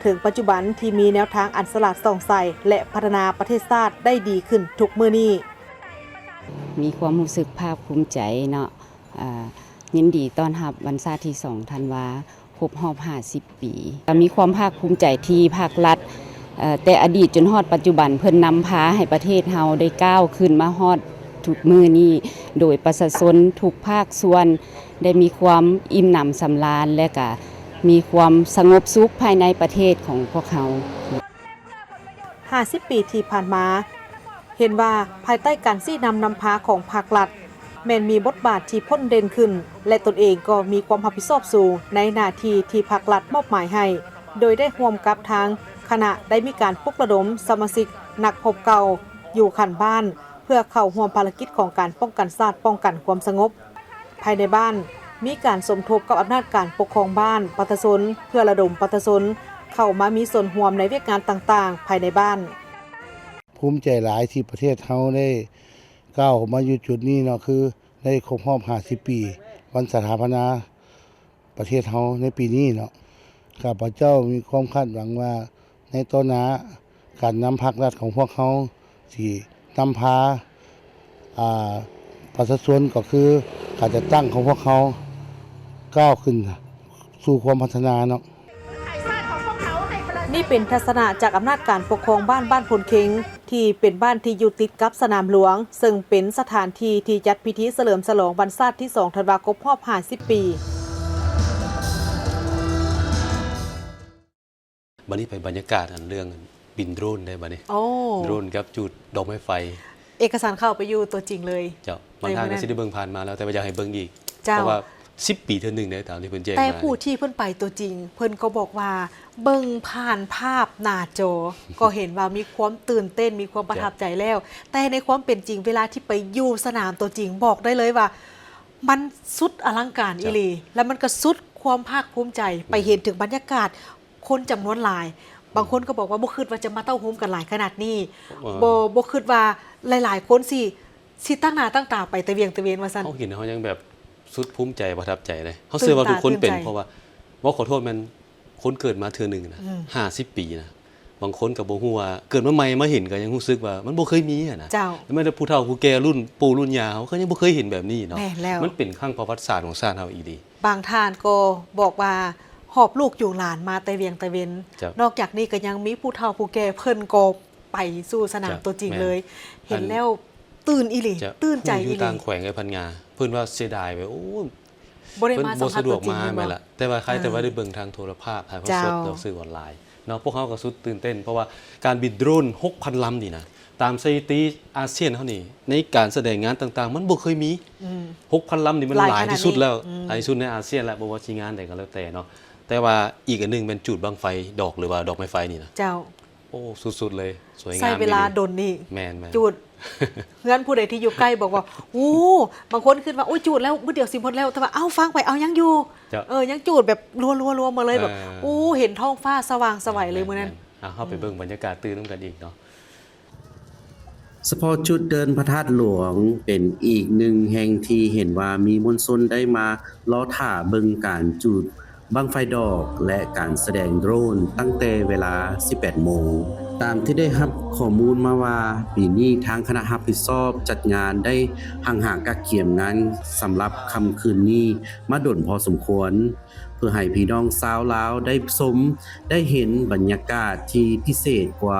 ເຖິງປັດຈຸບັນທີ່ມີແນວທາງອັນສະຫຼາດສ່ອງໃສ ແລະ ພັດທະນາປະເທດຊາດໄດ້ດີຂຶ້ນທຸກມື້ນີ້. ມີຄວາມຮູ້ສຶກພາກພູມໃຈເນາະ ອາ ຍິນດີຕ້ອນຮັບວັນຊາດທີສອງທັນວາ ຄົບຮອບຫ້າສິບປີ. ກໍມີຄວາມພາກພູມໃຈທີ່ພາກລັດ ເອີ ແຕ່ອະດີດຈົນຮອດປັດຈຸບັນ ເພິ່ນນຳພາໃຫ້ປະເທດເຮົາໄດ້ກ້າວຂຶ້ນມາຮອດທຸກມື້ນີ້ ໂດຍປະຊາຊົນທຸກພາກສ່ວນໄດ້ມີຄວາມອີ່ມໜຳສຳລານ ແລະ ກະມີຄວາມສະຫງົບສຸກພາຍໃນປະເທດຂອງພວກເຮົາ. ຫ້າສິບປີທີ່ຜ່ານມາ ເຫັນວ່າພາຍໃຕ້ການຊີ້ນຳນຳພາຂອງພາກລັດ ແມ່ນມີບົດບາດທີ່ພົ້ນເດັ່ນຂຶ້ນ ແລະ ຕົນເອງກໍມີຄວາມຮັບຜິດຊອບສູງໃນໜ້າທີ່ທີ່ພາກລັດມອບໝາຍໃຫ້, ໂດຍໄດ້ຮ່ວມກັບທາງຄະນະໄດ້ມີການປຸກລະດົມສະມາຊິກນັກຮົບເກົ່າຢູ່ຂັ້ນບ້ານ ເພື່ອເຂົ້າຮ່ວມພາລະກິດຂອງການປ້ອງກັນຊາດ, ປ້ອງກັນຄວາມສະຫງົບ. ພາຍໃນບ້ານ ມີການສົມທົບກັບອຳນາດການປົກຄອງບ້ານ, ປະຊາຊົນ ເພື່ອລະດົມປະຊາຊົນເຂົ້າມາມີສ່ວນຮ່ວມໃນວຽກງານຕ່າງໆພາຍໃນບ້ານ. ພູມໃຈຫຼາຍທີ່ປະເທດເຮົາໄດ້ກ້າວມາຢູ່ຈຸດນີ້ເນາະ, ຄືໄດ້ຄົບຮອບຫ້າສິບປີ ວັນສະຖາປະນາ ປະເທດເຮົາໃນປີນີ້ເນາະ. ຂ້າພະເຈົ້າມີຄວາມຄາດຫວັງວ່າ ໃນຕໍ່ໜ້າ ການນຳພາກລັດຂອງພວກເຮົາຊິນຳພາ ອາ ປະຊາຊົນ ກໍຄືການຈັດຕັ້ງຂອງພວກເຮົາ ກ້າວຂຶ້ນສູ່ຄວາມພັດທະນາເນາະ. ນີ້ເປັນທັດສະນະຈາກອຳນາດການປົກຄອງບ້ານ ບ້ານໂພນເຄັງ ທີ່ເປັນບ້ານທີ່ຢູ່ຕິດກັບສະໜາມຫຼວງ, ເຊິ່ງເປັນສະຖານທີ່ທີ່ຈັດພິທີສະເຫຼີມສະຫຼອງວັນຊາດທີສອງທັນວາຄົບຮອບຫ້າສິບປີ. ບັດນີ້ໄປບັນຍາກາດອັນເລື່ອງບິນໂດຣນໄດ້ບັດນີ້. ໂອ້ ໂດຣນກັບຈູດດອກໄມ້ໄຟ. ເອກະສານເຂົ້າໄປຢູ່ຕົວຈິງເລີຍ. ເຈົ້າ ບາງທ່ານກໍຊິໄດ້ເບິ່ງຜ່ານມາແລ້ວ ແຕ່ວ່າຢາກໃຫ້ເບິ່ງອີກ. ເຈົ້າ ເພາະວ່າສິບປີເທື່ອໜຶ່ງເດ້ ຕາມທີ່ເພິ່ນແຈ້ງມາ. ແຕ່ຜູ້ທີ່ເພິ່ນໄປຕົວຈິງ ເພິ່ນກໍບອກວ່າເບິ່ງຜ່ານພາບໜ້າຈໍ ກໍເຫັນວ່າມີຄວາມຕື່ນເຕັ້ນ ມີຄວາມປະທັບໃຈແລ້ວ. ເຈົ້າ ແຕ່ໃນຄວາມເປັນຈິງ ເວລາທີ່ໄປຢູ່ສະໜາມຕົວຈິງ ບອກໄດ້ເລີຍວ່າມັນສຸດອະລັງການອີ່ຫຼີ ເຈົ້າ ແລ້ວມັນກໍສຸດຄວາມພາກພູມໃຈ. ແມ່ນ ໄປເຫັນເຖິງບັນຍາກາດ ຄົນຈຳນວນຫຼາຍ, ບາງຄົນກໍບອກວ່າບໍ່ຄິດວ່າຈະມາເຕົ້າໂຮມກັນຫຼາຍຂະໜາດນີ້. ເອີ ບໍ່ ບໍ່ຄິດວ່າຫຼາຍໆຄົນຊິ ຊິຕັ້ງໜ້າຕັ້ງຕາໄປຕະວຽງຕະເວນວ່າຊັ້ນ. ເຮົາເຫັນເຮົາຍັງແບບສຸດພູມໃຈປະທັບໃຈເລີຍ. ເຮົາເຊື່ອວ່າທຸກຄົນເປັນ ຕື່ນຕາຕື່ນໃຈ ເພາະວ່າ ເວົ້າຂໍໂທດ ແມ່ນຄົນເກີດມາເທື່ອໜຶ່ງນະ ອືມ ຫ້າສິບປີນະ ບາງຄົນກໍບໍ່ຮູ້ວ່າ ເກີດມາໃໝ່ມາເຫັນກໍຍັງຮູ້ສຶກວ່າມັນບໍ່ເຄີຍມີຫັ້ນນະ. ເຈົ້າ ແມ່ນແຕ່ຜູ້ເຖົ້າຜູ້ແກ່ລຸ້ນປູ່ລຸ້ນຍ່າເຮົາ ເຂົາຍັງບໍ່ເຄີຍເຫັນແບບນີ້ເນາະ. ແມ່ນແລ້ວ ມັນເປັນຄັ້ງປະຫວັດສາດຂອງຊາດເຮົາອີ່ຫຼີ. ບາງທ່ານກໍບອກວ່າຫອບລູກຈູງຫຼານມາແຕ່ວຽງຕະເວນ. ເຈົ້າ ນອກຈາກນີ້ກໍຍັງມີຜູ້ເຖົ້າຜູ້ແກ່ເພິ່ນກໍໄປສູ່ສະໜາມ ເຈົ້າ ຕົວຈິງເລີຍ. ແມ່ນ ເຫັນແລ້ວຕື່ນອີ່ຫຼີ ເຈົ້າ ຕື່ນໃຈອີ່ຫຼີ. ຢູ່ຕ່າງແຂວງ ເອື້ອຍພັນງາ ເພິ່ນວ່າເສຍດາຍແບບ ໂອ້ ບໍ່ໄດ້ມາສຳຜັດຕົວຈິງ. ບໍ່ສະດວກມາແມ່ນລະ ແຕ່ວ່າໃຄແຕ່ວ່າໄດ້ເບິ່ງທາງໂທລະພາບ ຖ່າຍທອດສົດ ເຈົ້າ ເຈົ້າ ສື່ອອນລາຍເນາະ. ພວກເຮົາກໍສຸດຕື່ນເຕັ້ນ ເພາະວ່າການບິນໂດຣນຫົກພັນລຳນີ້ນະ ຕາມສະຖິຕິອາຊຽນເຮົານີ້ ໃນການສະແດງງານຕ່າງໆ ມັນບໍ່ເຄີຍມີ. ອືມ ຫົກພັນລຳນີ້ມັນຫຼາຍທີ່ສຸດແລ້ວ ຫຼາຍທີ່ສຸດໃນອາຊຽນແລ້ວ ບໍ່ວ່າຊິງານໃດກໍແລ້ວແຕ່ເນາະ. ແຕ່ວ່າອີກອັນໜຶ່ງແມ່ນຈູດບັ້ງໄຟດອກ ຫຼືວ່າດອກໄມ້ໄຟນີ້ນະ. ເຈົ້າ ໂອ້ ສຸດໆເລີຍ ສວຍງາມ ໃຊ້ເວລາດົນນີ້. ແມ່ນໆ ຈູດ ເຮືອນຜູ້ໃດທີ່ຢູ່ໃກ້ບອກວ່າ ໂອ້ ບາງຄົນຄິດວ່າ ໂອ້ຍ ຈູດແລ້ວ ມື້ດຽວຊິໝົດແລ້ວ ແຕ່ວ່າ ເອົ້າ ຟັງໄປ ເອົາ ຍັງຢູ່. ເຈົ້າ ເອີ ຍັງຈູດແບບລັວໆໆມາເລີຍ ແບບ ເອີ ໂອ້ ເຫັນທ້ອງຟ້າສະຫວ່າງສະໄຫວເລີຍມື້ນັ້ນ. ແມ່ນໆ ເອົາ ເຮົາໄປເບິ່ງບັນຍາກາດຕື່ນນຳກັນອີກເນາະ. ສະເພາະຈຸດເດີ່ນພະທາດຫຼວງ ເປັນອີກໜຶ່ງແຫ່ງທີ່ເຫັນວ່າມີມວນຊົນໄດ້ມາລໍຖ້າເບິ່ງການຈູດບັ້ງໄຟດອກ ແລະ ການສະແດງໂດຣນຕັ້ງແຕ່ເວລາສິບແປດໂມງ. ຕາມທີ່ໄດ້ຮັບຂໍ້ມູນມາວ່າ ປີນີ້ທາງຄະນະຮັບຜິດຊອບຈັດງານໄດ້ຮັ່ງຫາກະກຽມງານສຳລັບຄ່ຳຄືນນີ້ມາດົນພໍສົມຄວນ ເພື່ອໃຫ້ພີ່ນ້ອງຊາວລາວໄດ້ຊົມ ໄດ້ເຫັນບັນຍາກາດທີ່ພິເສດກວ່າ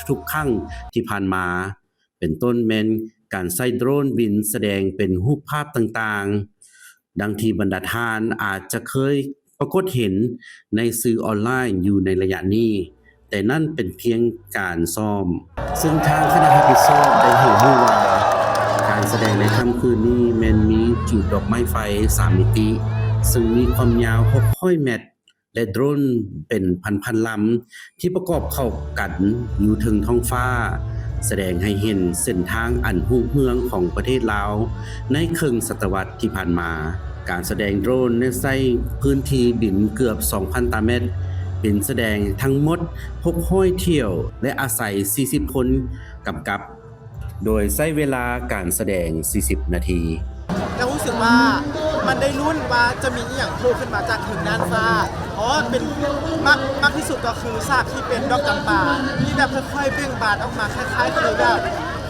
ທຸກໆຄັ້ງທີ່ຜ່ານມາ ເປັນຕົ້ນແມ່ນການໃຊ້ໂດຣນບິນສະແດງເປັນຮູບພາບຕ່າງໆ ດັ່ງທີ່ບັນດາທ່ານອາດຈະເຄີຍປາກົດເຫັນໃນສື່ອອນລາຍຢູ່ໃນໄລຍະນີ້, ແຕ່ນັ້ນເປັນພຽງການຊ້ອມ. ເຊິ່ງທາງຄະນະຮັບຜິດຊອບໄດ້ໃຫ້ຮູ້ວ່າ ການສະແດງໃນຄ່ຳຄືນນີ້ແມ່ນມີຈູດດອກໄມ້ໄຟສາມມິຕິ ເຊິ່ງມີຄວາມຍາວຫົກຮ້ອຍແມັດ ແລະ ໂດຣນເປັນພັນໆລຳ ທີ່ປະກອບເຂົ້າກັນຢູ່ເທິງທ້ອງຟ້າ, ສະແດງໃຫ້ເຫັນເສັ້ນທາງອັນຮຸ່ງເຮືອງຂອງປະເທດລາວໃນເຄິ່ງສະຕະວັດທີ່ຜ່ານມາ. ການສະແດງໂດຣນໄດ້ໃຊ້ພື້ນທີ່ບິນເກືອບສອງພັນຕາແມັດ ເປັນສະແດງທັງໝົດຫົກຮ້ອຍຖ້ຽວ ແລະ ອາໄສສີ່ສິບຄົນກຳກັບ, ໂດຍໃຊ້ເວລາການສະແດງສີ່ສິບນາທີ. ກໍຮູ້ສຶກວ່າມັນໄດ້ລຸ້ນວ່າຈະມີອີ່ຫຍັງໂຜລ່ຂຶ້ນມາຈາກເທິງນ່ານຟ້າ. ອໍ ເປັນ ມັກ ມັກທີ່ສຸດກໍຄືສາກທີ່ເປັນດອກຈຳປາ ທີ່ແບບຄ່ອຍໆເບັ່ງບານອອກມາ ຄ້າຍໆຄືແບບ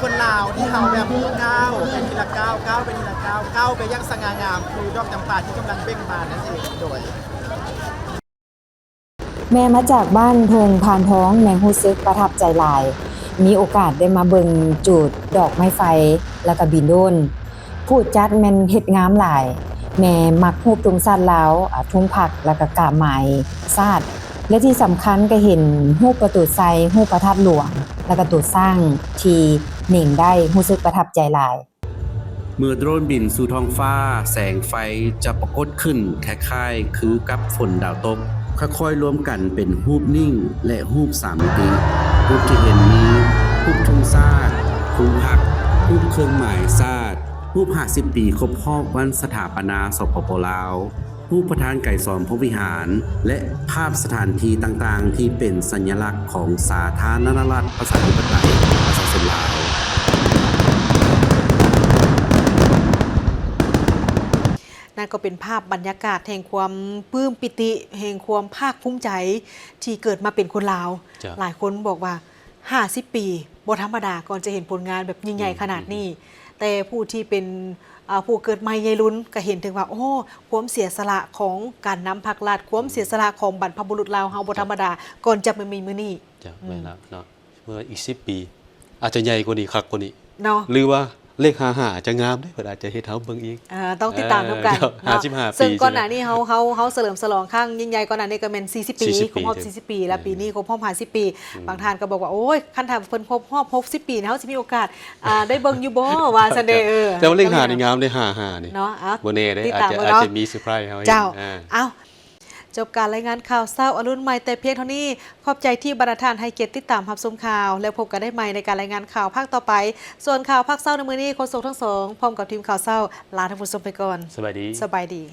ຄົນລາວທີ່ເຮົາແບບກ້າວໄປທີລະກ້າວ ກ້າວໄປທີລະກ້າວ ກ້າວໄປຢ່າງສະຫງ່າງາມ ຄືດອກຈຳປາທີ່ກຳລັງເບັ່ງບານນັ້ນເອງ. ໂດຍ ແມ່ມາຈາກບ້ານທົ່ງພານທອງ ແມ່ຮູ້ສຶກປະທັບໃຈຫຼາຍ. ມີໂອກາດໄດ້ມາເບິ່ງຈູດດອກໄມ້ໄຟ ແລ້ວກະບິນໂດຣນ. ຜູ້ຈັດແມ່ນເຮັດງາມຫຼາຍ. ແມ່ມັກຮູບທຸງຊາດລາວ, ອາ, ທຸງພັກ ແລ້ວກະກາບໝາຍຊາດ ແລະ ທີ່ສຳຄັນກະເຫັນຮູບປະຕູໄຊ, ຮູບພະທາດຫຼວງ ແລ້ວກະໂຕຊ້າງທີ່ເໜັງໄດ້ ຮູ້ສຶກປະທັບໃຈຫຼາຍ. ເມື່ອໂດຣນບິນສູ່ທ້ອງຟ້າ, ແສງໄຟຈະປາກົດຂຶ້ນຄ້າຍໆຄືກັບຝົນດາວຕົກ, ຄ່ອຍໆລວມກັນເປັນຮູບນິ້ງ ແລະ ຮູບສາມມິຕິ. ຮູບທີ່ເຫັນມີຮູບທຸງຊາດ, ທຸງພັກ, ຮູບເຄື່ອງໝາຍຊາດ, ຮູບຫ້າສິບປີຄົບຮອບວັນສະຖາປະນາ ສປປ ລາວ, ຮູບພະທານໄກສອນພົມວິຫານ ແລະ ພາບສະຖານທີ່ຕ່າງໆທີ່ເປັນສັນຍະລັກຂອງສາທາລະນະລັດ ປະຊາທິປະໄຕ ປະຊາຊົນລາວ. ນັ້ນກໍເປັນພາບບັນຍາກາດແຫ່ງຄວາມປຶ້ມປີຕິ ແຫ່ງຄວາມພາກພູມໃຈທີ່ເກີດມາເປັນຄົນລາວ. ເຈົ້າ. ຫຼາຍຄົນບອກວ່າ ຫ້າສິບປີ ບໍ່ທຳມະດາ ກ່ອນຈະເຫັນຜົນງານແບບຍິ່ງໃຫຍ່ຂະໜາດນີ້. ອືມ ແຕ່ຜູ້ທີ່ເປັນ ອາ ຜູ້ເກີດໃໝ່ໃຫຍ່ລຸນ ກໍເຫັນເຖິງວ່າ ໂອ້ ຄວາມເສຍສະຫຼະຂອງການນຳພັກລັດ, ຄວາມເສຍສະຫຼະຂອງບັນພະບຸລຸດລາວເຮົາບໍ່ທຳມະດາ ກ່ອນຈະມາມີມື້ນີ້. ເຈົ້າ ອືມ ແມ່ນແລ້ວເນາະ. ເມື່ອອີກສິບປີ ອາດຈະໃຫຍ່ກວ່ານີ້ ຄັກກວ່ານີ້ເນາະ ຫຼືວ່າເລກຫ້າຫ້າອາດຈະງາມເດ້ ເພິ່ນອາດຈະເຮັດໃຫ້ເຮົາເບິ່ງອີກ. ເອີ ຕ້ອງຕິດຕາມນຳກັນເນາະ. ຫ້າສິບຫ້າປີ ເຊິ່ງກ່ອນໜ້ານີ້ເຮົາ ເຮົາ ເຮົາສະເຫຼີມສະຫຼອງຄັ້ງຍິ່ງໃຫຍ່ ກ່ອນໜ້ານີ້ກໍແມ່ນສີ່ສິບປີ ສີ່ສິບປີ ຄົບຮອບສີ່ສິບປີ ແລະ ປີນີ້ຄົບຮອບຫ້າສິບປີ. ອືມ ບາງທ່ານກໍບອກວ່າ ໂອ້ຍ ຄັນຖ້າເພິ່ນຄົບຮອບຫົກສິບປີນີ້ ເຮົາຊິມີໂອກາດ ອ່າ ໄດ້ເບິ່ງຢູ່ບໍ່ ວ່າຊັ້ນເດ້. ເອີ ແຕ່ວ່າເລກຫ້ານີ້ງາມເດ້ ຫ້າຫ້ານີ້ເນາະ. ເອົາ ບໍ່ແນ່ເດ້ ອາດຈະ ອາດຈະມີເຊີໄພຣສ໌ເຮົາ. ເຈົ້າ ເອົ້າ ຈົບການລາຍງານຂ່າວເຊົ້າອະລຸນໃໝ່ແຕ່ພຽງເທົ່ານີ້. ຂອບໃຈທີ່ບັນດາທ່ານໃຫ້ກຽດຕິດຕາມຮັບຊົມຂ່າວ ແລ້ວພົບກັນໄດ້ໃໝ່ໃນການລາຍງານຂ່າວພາກຕໍ່ໄປ. ສ່ວນຂ່າວພາກເຊົ້າໃນມື້ນີ້ ໂຄສົກທັງສອງ ພ້ອມກັບທີມຂ່າວເຊົ້າ ລາທ່ານຜູ້ຊົມໄປກ່ອນ. ສະບາຍດີ. ສະບາຍດີ.